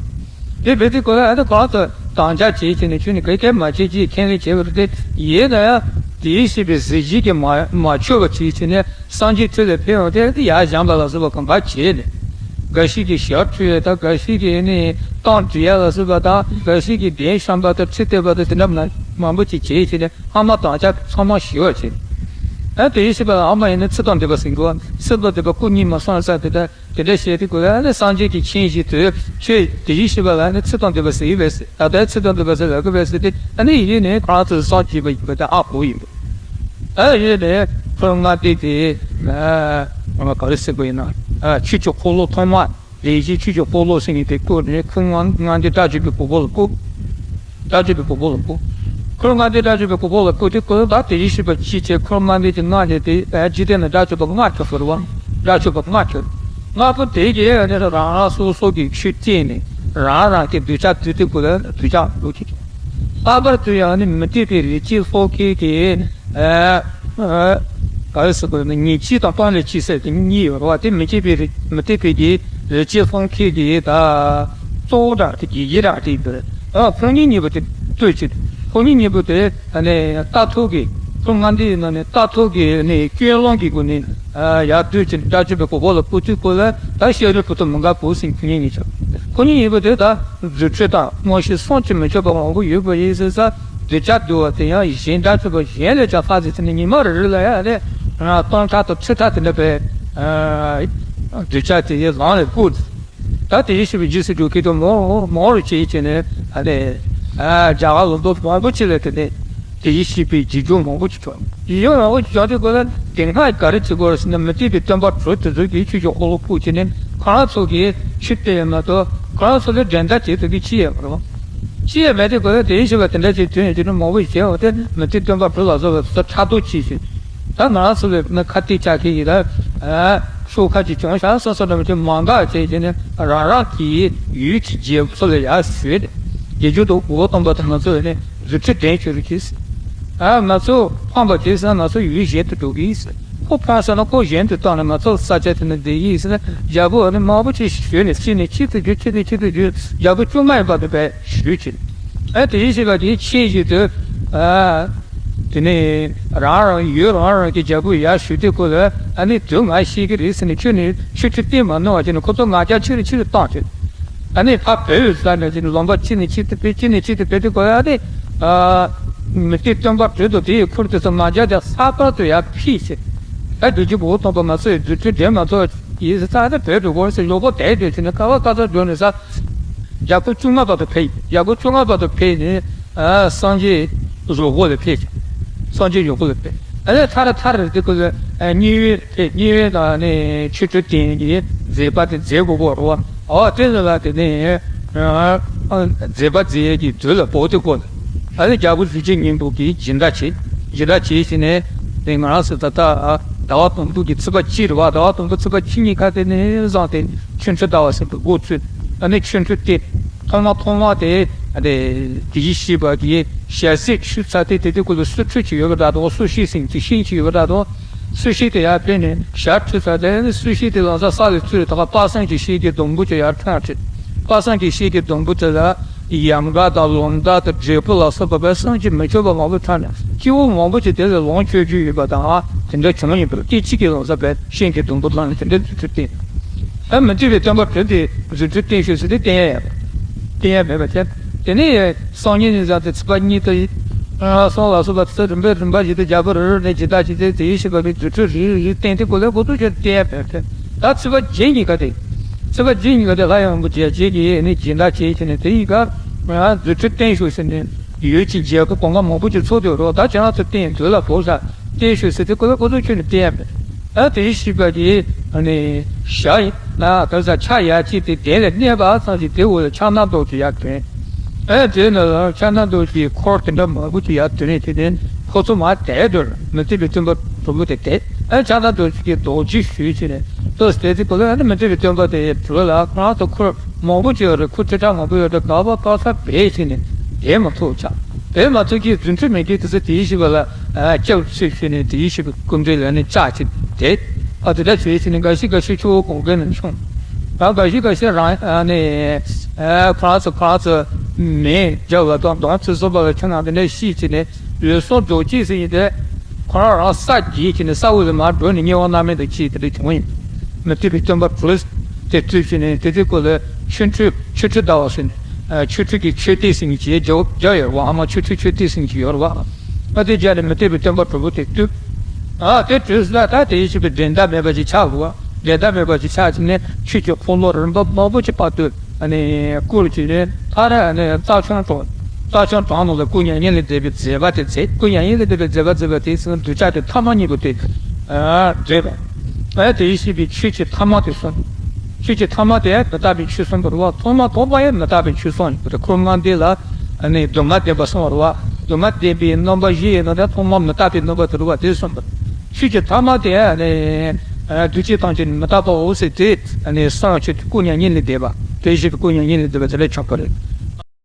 དེ་བེ་དེ་གོ་ལ་ཨ་ད་གང་དུ་དམ་བཅའ་བྱེད་ཅེས་ནས་ཁྱོད་ནི་གེ་གེ་མ་བྱེད་ཅེས་ཁས་ལེན་བྱེད་པར་དེ་ཡིན་ན་ཡང་དེའི་ཤེས་པའི་གཟི་བརྗིད་ཀྱིས་མ་མ་ཆོད་པ་བྱེད་ཅེས་ནས་སངས་རྒྱས་ཁྲི་ལ་ཕེབས་འོང་དེ་དེ་ཡར་བཞེངས་པ་ལ་སོགས་པ་གང་ག་བྱེད་ནས། འགའ་ཞིག་གིས་ཞབས་འཁྲུ་ཡས་དང་འགའ་ཞིག་གིས་ནི་རྟེན་འབྲེལ་ཡས་ལ་སོགས་པ་དང་འགའ་ཞིག་གིས་གདན་བཤམས་པ་དང་ཁྲི་བཏེགས་པ་དང་དེ་འདྲ་མ་མང་པོ་ཅིག་བྱས་བྱས་ནས་ཨ་མ་དམ་བཅའ་ཚང་མ་ཞི་བར་བྱས། ཨ་དེ་ཡིན་ཞེས་པ་ཨ་མ་ཡིན་ན་ཚེ་དང་ལྡན་པ་ཟེར་གྱི་འདུག་ཚེ་དང་ལྡན་པ་སྐུ་གཉིད་མ་སངས་ས་དེ་འདྲ་དེ་འདྲ་བཤད་དེ་དགོས་ཨ་ནི་སངས་རྒྱས་ཀྱི་མཁྱེན་གཞི་དུ་ཆོས་དེ་ཡིན་ཞེས་པ་ལ་ནི་ཚེ་དང་ལྡན་པ་ཟེར་གྱི་བས་ཟེར། ད་ལྟའི་ཚེ་དང་ལྡན་པ་ཟེར་ལབ་གི་བས་ཟེར་ཏེ་ཨ་ནི་ཡིན་ནས་ཁོ་རང་ཚོ་སངས་རྒྱས་པ་ཡིན་པ་དེ་ཨ་གོ་ཡིན་པ། ཨ་ཡོད་ནས་ཁོ་ལྔ་སྡེ་དེ་ཨ་ག་རེ་ཟེར་དགོས་ཡིན་ན་ཨ་ཆོས་ཀྱི་འཁོར་ལོ་ཐོག་མ་ལས་གཞི་ཆོས་ཀྱི་འཁོར་ལོ་ཟེར་ནས་དེ་བཀོད་ནས་ཁོ་ལྔ་ལྔ་སྡེ་སྒྲ་བརྗོད་པའི་གོ་འཕང་ལ་བཀོད། སྒྲ་བརྗོད་པའི་གོ་འཕང་ལ་བཀོད། ཁོ་ལྔ་སྡེ་སྒྲ་བརྗོད་པའི་གོ་འཕང་ལ་བཀོད་དེ་ཁོ་ད་དེ་བཞིན་གཤེགས་པ་ཅིའི་ཕྱིར་ཁོ་ལྔ་སྡེ་གྱི་སྔགས་ནས་དེ་ཨ་འཇིག་རྟེན་ན་སྒྲ་བརྗོད་པ་ལྔ་བྱུང་ཟེར་བ། སྒྲ་བརྗོད་པ་ལྔ་བྱུང་། ལྔ་པོ་དེ་གིས་ཨ་ནི་རང་རང་སོ་སོ་གི་ཆོས་བསྟན་ནས་རང་རང་གི་འདོད་ཆགས་བསྡུས་ཏེ་ཁོ་ལ་འདོད་ཆགས་འགྲོ་གི། ལྷག་པར་དུ་ཡང་ནི་མུ་སྟེགས་པའི་རིགས་ཀྱི་ལྷོ་ཁའི་གི་ཨ་ཨ་ག་རེ་ཟེར་དགོས་ན་ཉེས་སྤྱོད་དང་སྤང་ལེགས་སྤྱད་ཟེར་དེ་གཉིས་ཡོད་རེད་བ། དེ་མུ་སྟེགས་པའི་རིགས་མུ་སྟེགས་པའི་གི་རིགས་ཀྱི་ལྷོ་ཁའི་གི་ད་གཙོ་བོ་དང་དེ་གི་ཡི་རང་དེ་ཡོད་རེད། ཨ་ཁོ་གཉིས་གཉིས་པོ་དེ་ལྟོས་ཅིག་ཁོ་གཉིས་གཉིས་པོ་དེ་ཨ་ནི་རྟགས་ཐོག་གི་ཁོ་ལྔ་སྡེ་ཡིན་ན་ནི་རྟགས་ཐོག་གི་ནི་སྐྱོན་ལམ་གྱི་སྒོ་ནས་ཨ་ཡར་ལྟོས་ཅིག་སྒྲ་བརྗོད་པའི་གོ་འཕང་ལ་བཀོད་དུས་ཁོ་ལ་ད་ཤེས་རབ་བུ་དང་མི་འགལ་བོ་ཟེར་ཁོ་གཉིས་གཉིས་ཆགས། ཁོ་གཉིས་གཉིས་པོ་དེ་ད་རྫུ་འཕྲུལ་དང་མངོན་ཤེས་བསམ་གྱིས་མི་ཁྱབ་པ་མང་པོ་ཡོད་པ་ཡིན་ཟེར་ས། འདོད་ཆགས་འདུལ་བ་དེ་ཡང་གཞན་དགྲ་བཅོམ་པ་གཞན་ལས་ཀྱང་ལྷག་ཟེར་ཚེ་ནི་ཉི་མ་རེ་རེ་ལ་ཡང་ནི་སྟོང་ཕྲག་དང་ཁྲི་ཕྲག་དེ་འདྲ་བའི་འདོད་ཆགས་དེ་ཡི་ལམ་ལ་བཀོད། ད་དེ་ཡི་ཤི་བའི་རྗེས་སུ་འགྲོ་མཁན་དུ་མང་མང་རུ་བྱེད་ཀྱི་ནི་ཨ་ནི་རྒྱ་གར་ལུང་པ་མང་པོ་ཅིག་ལ་དེ་ནི་དེ་ཡི་ཤི་བའི་རྗེས་འཇུག་མང་པོ་ཅིག་བྱུང་། རྗེས་འཇུག་མང་པོ་ཅིག་བྱུང་དུས་ཁོ་ལ་དེ་སྔ་ག་རེ་བྱེད་དགོས་རེད་ཟེར་ན་མུ་སྟེགས་པའི་སྟོན་པ་དྲུག་དེ་ཚོ་གིས་ཆོས་ཀྱི་འཁོར་ལོ་བསྐོར་གྱི་ནི་ཁོ་རང་ཚོ་གིས་ཆོས་བསྟན་ཡོད་མ་གཏོགས་ཁོ་རང་ཚོ་ལ་འགྲན་ཟླ་བྱེད་ཐུབ་མཁན་ཅི་ཡང་མ་རེད། ཅི་ཡང་མེད་དེ་ཁོ་ལ་དེ་ཡི་ཤི་བ་དེ་འདྲ་ཅིག་དུས་ཡུན་ཅིག་ནི་མང་པོ་ཞིག་བྱས་འོང་དེ་མུ་སྟེགས་སྟོན་པ་དྲུག་ལ་སོགས་པ་ཚོ་ཕྲག་དོག་ཅིག་བྱས། ད་ང་རང་ཚོ་ལ་ནི་ཁ་གཏད་བཅག་མཁན་ཡིན་ལ་ཤོག་ཁ་ཅིག་བྱུང་ཤག་སོ་སོ་འདྲ་མི་ཅིག་མ་འགག་བྱས་ཀྱི་ནི་རང་རང་གི་ཡུལ་གྱི་རྒྱལ་པོ་ཚོ་ལ་ཡར་ཞུས་ཏེ་རྗེས་འཇུག་ཏུ་འོ་སྟོན་པ་དང་ང་ཚོ་ལ་ནི་རྫུ་འཕྲུལ་འགྲན་བྱེད་རུ་གྱིས། ཨ་ང་ཚོ་ཕམ་པ་དེ་ས་ང་ཚོ་ཡུལ་གཞན་དུ་འགྲོ་གི་ཡིན་ཟེར། ཁོ་ཕམ་ས་ན་ཁོ་གཞན་དུ་བཏང་ནས་ང་ཚོ་ས་ཆ་དེ་ན་བསྡད་ཀྱི་ཡིན་ཟེར་ན་རྒྱལ་པོ་ཨ་ནི་མང་པོ་ཅིག་ཞུས་ནས་གཅིག་ནས་གཅིག་ཏུ་བརྒྱུད་གཅིག་ནས་གཅིག་ཏུ་བརྒྱུད་རྒྱལ་པོ་བཅོ་ལྔ་ཡིན་པ་དེ་བས་ཞུས་ཕྱིན། ཨ་དེ་ཡིན་ཞེས་པ་དེའི་ཆེད་ཞིག་ཏུ་ཨ་དེ་ནས་རང་རང་ཡུལ་རང་རང་གི་རྒྱལ་པོ་ཡར་ཞུས་དུས་ཁོ་ལ་ཨ་ནི་དུ་ང་ཤེས་ཀྱི་རེད་ཟེར་ནས་ཁྱོད་ནས་ཆུ་ཁྲི་སྟེང་མ་གནང་བ་བྱས་ནས་ཁོ་ཚོ་ང་རྒྱལ་ཆེ་རུ་ཆེ་རུ་བཏང་ཕྱིན། ཨ་ནི་ཕ་བོད་ཡུལ་ས་ནས་ཅི་ནས་ལོང་པ་ཅི་ནས་ཅི་ཐུབ་པའི་ཅི་ནས་ཅི་ཐུབ་པའི་དེ་གོ་ཨ་ནི་ཨ་ མུ་སྟེགས་སྟོན་པ་དྲུག་དང་དེ་ཡི་ཁུར་དེ་ཚོ་མ་རྒྱ་དེ་ལྷག་པར་དུ་ཡར་ཕེབས་ཤིག་ད་བདུད་ཀྱི་བུ་སྟོན་པ་ང་ཚོ་ཡི་རྫུ་འཕྲུལ་འགྲན་མ་ཐུབ་ཡིན་ཟེར་ཚར་ཏེ་བོད་འགྲོ་དགོས་ཟེར་ལོག་པོ་དེ་བྲོས་བྱས་ནས་ཁ་བ་ཁ་ཚ་འགྲོ་ནས་ས། རྒྱ་སྒོར་བཅོ་ལྔ་བར་དུ་ཕེབས། རྒྱ་སྒོར་བཅོ་ལྔ་བར་དུ་ཕེབས་ནས་ཨ་སངས་རྒྱས་བཞུགས་སྒོ་ལ་ཕེབས། སངས་རྒྱས་བཞུགས་སྒོ་ལ་ཕེབས། ཨ་ནི་མཐར་མཐར་དེ་ཁོ་ལ་ཨ་མཉན་ཡོད་ཕེབས། མཉན་ཡོད་དང་ནི་ཆོ་འཕྲུལ་བསྟན་གྱི་མཛད་པ་དེ་མཛད་དགོས་པ་རེད་བ། ཨོ་དེ་ལ་ལ་དེ་ནས་ཨ་མཛད་པ་མཛད་ཀྱི་དུས་ལ་བབ་དུས་ཁོ་ལ་ཨ་ནི་རྒྱལ་པོ་གཟི་བརྗིད་སྙིང་པོ་གིས་སྦྱིན་བདག་བྱས། སྦྱིན་བདག་བྱས་ཟིན་ནས་དེ་ང་རང་ཚོ་ད་ལྟ་ཟླ་བ་དང་པོ་གི་ཚེས་པ་གཅིག་རེད་བ། ཟླ་བ་དང་པོ་ཚེས་པ་གཅིག་གཉིས་ཁ་དེ་ནས་བཟུང་སྟེ་ཆོ་འཕྲུལ་ཟླ་བ་ཟེར་བའི་འགོ་ཚུགས། ཨ་ནི་ཆོ་འཕྲུལ་བསྟན། ཐོག་མ་ཐོག་མ་དེ་ཨ་དེ་དེ་བཞིན་གཤེགས་པ་གི་ཞལ་ཟས་མཆོད་ས་དེ་དེ་དེ་ཁོ་ལ་གསོལ་ཁྲིད་ཅིག་ཡོད་པ་འདྲ་དང་། གསོལ་ཞིང་ཟིན་གྱི་ཤིང་ཅིག་ཡོད་པ་འདྲ་དང་། གསོལ་ཞིང་དེ་ཡར་ཕུལ་ནས་ཞལ་ཁྲིད་ས་དེ་ནི་གསོལ་ཞིང་དེ་ལ་ས་ས་ལ་ཚུར་ད་ག་དཔག་བསམ་གྱི་ཤིང་གི་སྡོང་པོ་ཅིག་ཡར་ཐོན་ཁྲིད། དཔག་བསམ་གྱི་ཤིང་གི་སྡོང་པོ་དེ་ལ་ཡམ་འགག་དང་ལོ་འདབ་དང་འབྲས་བུ་ལ་སོགས་པ་བས་བསམ་གྱིས་མི་ཁྱབ་པ་མང་པོ་ཐོན་ནས་སྐྱེ་བོ་མང་པོ་ཅིག་དེ་ལ་ལོངས་སྤྱོད་རྒྱུ་ཡོད་པ་དང་དེ་འདྲ་བྱུང་ཡིན་པར་སྐད་ཅིག་གིས་ལོ་ས་བས་ཤིང་གི་སྡོང་པོ་བླངས་ནས་དེ་འདྲ་རྫུ་འཕྲུལ་བསྟན། ཨ་མུ་སྟེགས་པའི་སྟོན་པ་དྲུག་དེ་རྫུ་འཕྲུལ་བསྟན་ཤོག་ཟེར་ཏེ་བསྟན་ཡ་ཡོད། བསྟན་ཡ་མེད་པ་བྱས། དེ་ནས་སང་ཉིན་ནས་བཟུང་སྟེ་ཚེས་པ་གཉིས་དང་ཨ་སོང་ལ་སོགས་པ་ཚེ་རིམ་པས་རིམ་པ་བཞིན་དུ་རྒྱལ་པོ་རེ་རེ་ནས་སྦྱིན་བདག་བྱས་ཏེ་དེ་བཞིན་གཤེགས་པ་གི་རྫུ་འཕྲུལ་རེ་རེ་བསྟན་ཏེ་གོ་ལེ་གོ་ཐུག་ཆེད་བསྟན་ཡ་མེད་པ་བྱས། ད་ཚེས་པ་བརྒྱད་ཉིན་ཀ་དེ། ཚེས་པ་བརྒྱད་ཉིན་ཀ་དེ་ལྷ་ཡང་པོ་རྒྱལ་བྱེད་ཀྱིས་ནི་སྦྱིན་བདག་བྱས་བྱས་ནས་དེ་ཡིན་ཀ་རྫུ་འཕྲུལ་བསྟན་ཤོག་ཟེར་ནས་ཡུལ་གྱི་རྒྱལ་པོ་གོང་མ་མང་པོ་ཅིག་ཚོགས་དེ་རོགས་ད་ཁྱེད་རང་ཚོ་བསྟན་དུས་ལ་བོར་ས། བསྟན་ཤོག་ཟེར་ཏེ་ཀོ་ལ་ཀོ་ཚོ་ཁྱོད་ནི་བསྟན་ཡ་མེད། ཨ་དེ་ཤི་བ་གི་ཨ་ནི་ཞག་ཡིན་ན་ད་ས་ཆ་ཡ་གཅིག་དེ་གདན་ལ་གནས་པ་ཙམ་ཞིག་དེ་འོག་ལ་ཕྱག་ན་རྡོ་རྗེ་ཡར་ཐོན། ཨ་དེ་ན་ལ་ཕྱག་ན་རྡོ་རྗེའི་འཁོར་དེ་འདྲ་མང་པོ་ཅིག་ཡར་ཐོན་ནས་དེ་ནས་ཁོ་ཚོ་མར་དེད་དོར་མུ་སྟེགས་པའི་སྟོན་པ་གྲུབ་པོ་དེ་དེད། ཨ་ཕྱག་ན་རྡོ་རྗེ་གི་རྡོ་རྗེ་ཞུས་བྱས་ནས་ལྟོས་དེ་དེ་ཀོ་ལ་ཨ་ནི་མུ་སྟེགས་པའི་སྟོན་པ་དེ་གྲུབ་ལ་ཁོ་རང་ཚོ་འཁོར་མང་པོ་ཅིག་ཡོད་རེད། ཁོ་ཁྲི་ཕྲག་མང་པོ་ཡོད་རེད། ག་པ་ག་ས་བེད་བྱས་ནས་དེད་མ་ཐུབ་ཆགས། དེ་མ་ཐུག་གི་རྫུ་འཕྲུལ་མེད་ཀྱི་དེ་ཚོ་དེའི་ཞིག་པ་ལ་སྐྱབས་སུ་མཆི་ནས་དེའི་ཞིག་པའི་སྐུ་མདུན་ལ་ནི་ལྕགས་ཀྱི་དེ་ཨ་དེ་འདྲ་བྱོས་ཟིན་ནས་འགའ་ཞིག་འགའ་ཞིག་ཆུ་བོ་གུང་དཀར་ནས་མཆོང་། ད་འགའ་ཞིག་འགའ་ཞིག་རང་ཨ་ནི་ཁོ་རང་ཚོ་ཁོ་རང་ཚོ་མེ་རྒྱབ་ལ་དང་གདོང་ཚོས་བཟོ་བ་ལ་ཁྱོད་རང་དེ་འདྲ་ཤི་བྱས་ནས་ལུས་སྲོག་འགྲོ་སྐྱིད་ཟིན་ཡིན་ཏེ། ཁོ་རང་རང་ས་རྒྱས་བྱས་ནས་ས་འོག་ལ་མར་འགྲོ་ནས་དམྱལ་བ་མནར་མེད་དུ་སྐྱེས་དེ་འདྲ་བྱུང་བ་ཡིན། མུ་སྟེགས་པའི་སྟོན་པ་གྲུ་དེ་བཙུགས་བྱས་ནས་དེ་དེ་སྐོར་ལ་ཆོ་འཕྲུལ་ཆོ་འཕྲུལ་ཟླ་བ་ཟེར་ནས། ཆོ་འཕྲུལ་གྱི་མཆོད་རྟེན་ཟེར་མཁན་ཅིག་རྒྱ་རྒྱ་ཡོད་རེད་བ། ཨ་མ་ཆོ་འཕྲུལ་མཆོད་རྟེན་ཟེར་མཁན་ཅིག་ཡོད་རེད་བ། ཨ་དེ་རྒྱ་ནས་མུ་སྟེགས་པའི་སྟོན་པ་གྲུ་པོ་དེ་བཏུལ། ཨ་དེ་བཏུལ་ཟེར་ད་དེ་ཡེ་ཤེས་པའི་འགྲན་ཟླ་མེད་པ་ཅིག་ཆགས་འདུག་བ། འགྲན་ཟླ་མེད་པ་ཅིག་ཆགས་ཟིན་ནས་ཆོས་ཀྱི་འཁོར་ལོ་རིམ་པ་མང་པོ་ཅིག་བར་དུ་ཨ་ནི་བསྐོར་བྱས་ནས་མཐར་ཨ་ནི་རྩྭ་ཆང་གྲོང་རྩྭ་ཆང་གྲོང་ནང་ལ་སྐུ་མྱ་ངན་ལས་འདས་པའི་མཛད་པ་དེ་མཛད། སྐུ་མྱ་ངན་ལས་འདས་པའི་མཛད་པ་མཛད་པ་དེ་ཚོ་གདུལ་བྱ་དེ་ཐ་མ་གཉིས་པོ་དེ་ཨ་མཛད་པ། ཨ་དེ་ཡེ་ཤེས་པའི་ཆོས་ཀྱི་ཐ་མ་དེ་གསུངས། ཆོས་ཀྱི་ཐ་མ་དེ་མི་རྟག་པའི་ཆོས་གསུངས་པ་རེད་བ། ཐོག་མ་ཐོག་མ་ཡང་མི་རྟག་པའི་ཆོས་གསུངས་ཡོད་པ་རེད། འཁོར་ལྔ་སྡེ་ལ་ཨ་ནི་སྡུག་བསྔལ་བདེན་པ་གསུངས་པ་རེད་བ། སྡུག་བསྔལ་བདེན་པའི་རྣམ་པ་བཞི་ཡོད་ན་ད་ཐོག་མ་མི་རྟག་པའི་རྣམ་པ་དེ་རེད་བ། དེ་གསུངས་པ་རེད། ཆོས་ཀྱི་ཐ་མ་དེ་ཨ་ནི་ཨ་འདུ་བྱེད་ཐམས་ཅད་མི་རྟག་པའོ་ཟེར་དེ་ཨ་ནི་གསུངས་ཆོས་ཀྱི་སྐུ་མྱ་ངན་ལས་འདས་པ། དེ་བཞིན་དུ་སྐུ་མྱ་ངན་ལས་འདས་པ་དེ་ལས་བྱུང་བ་རེད།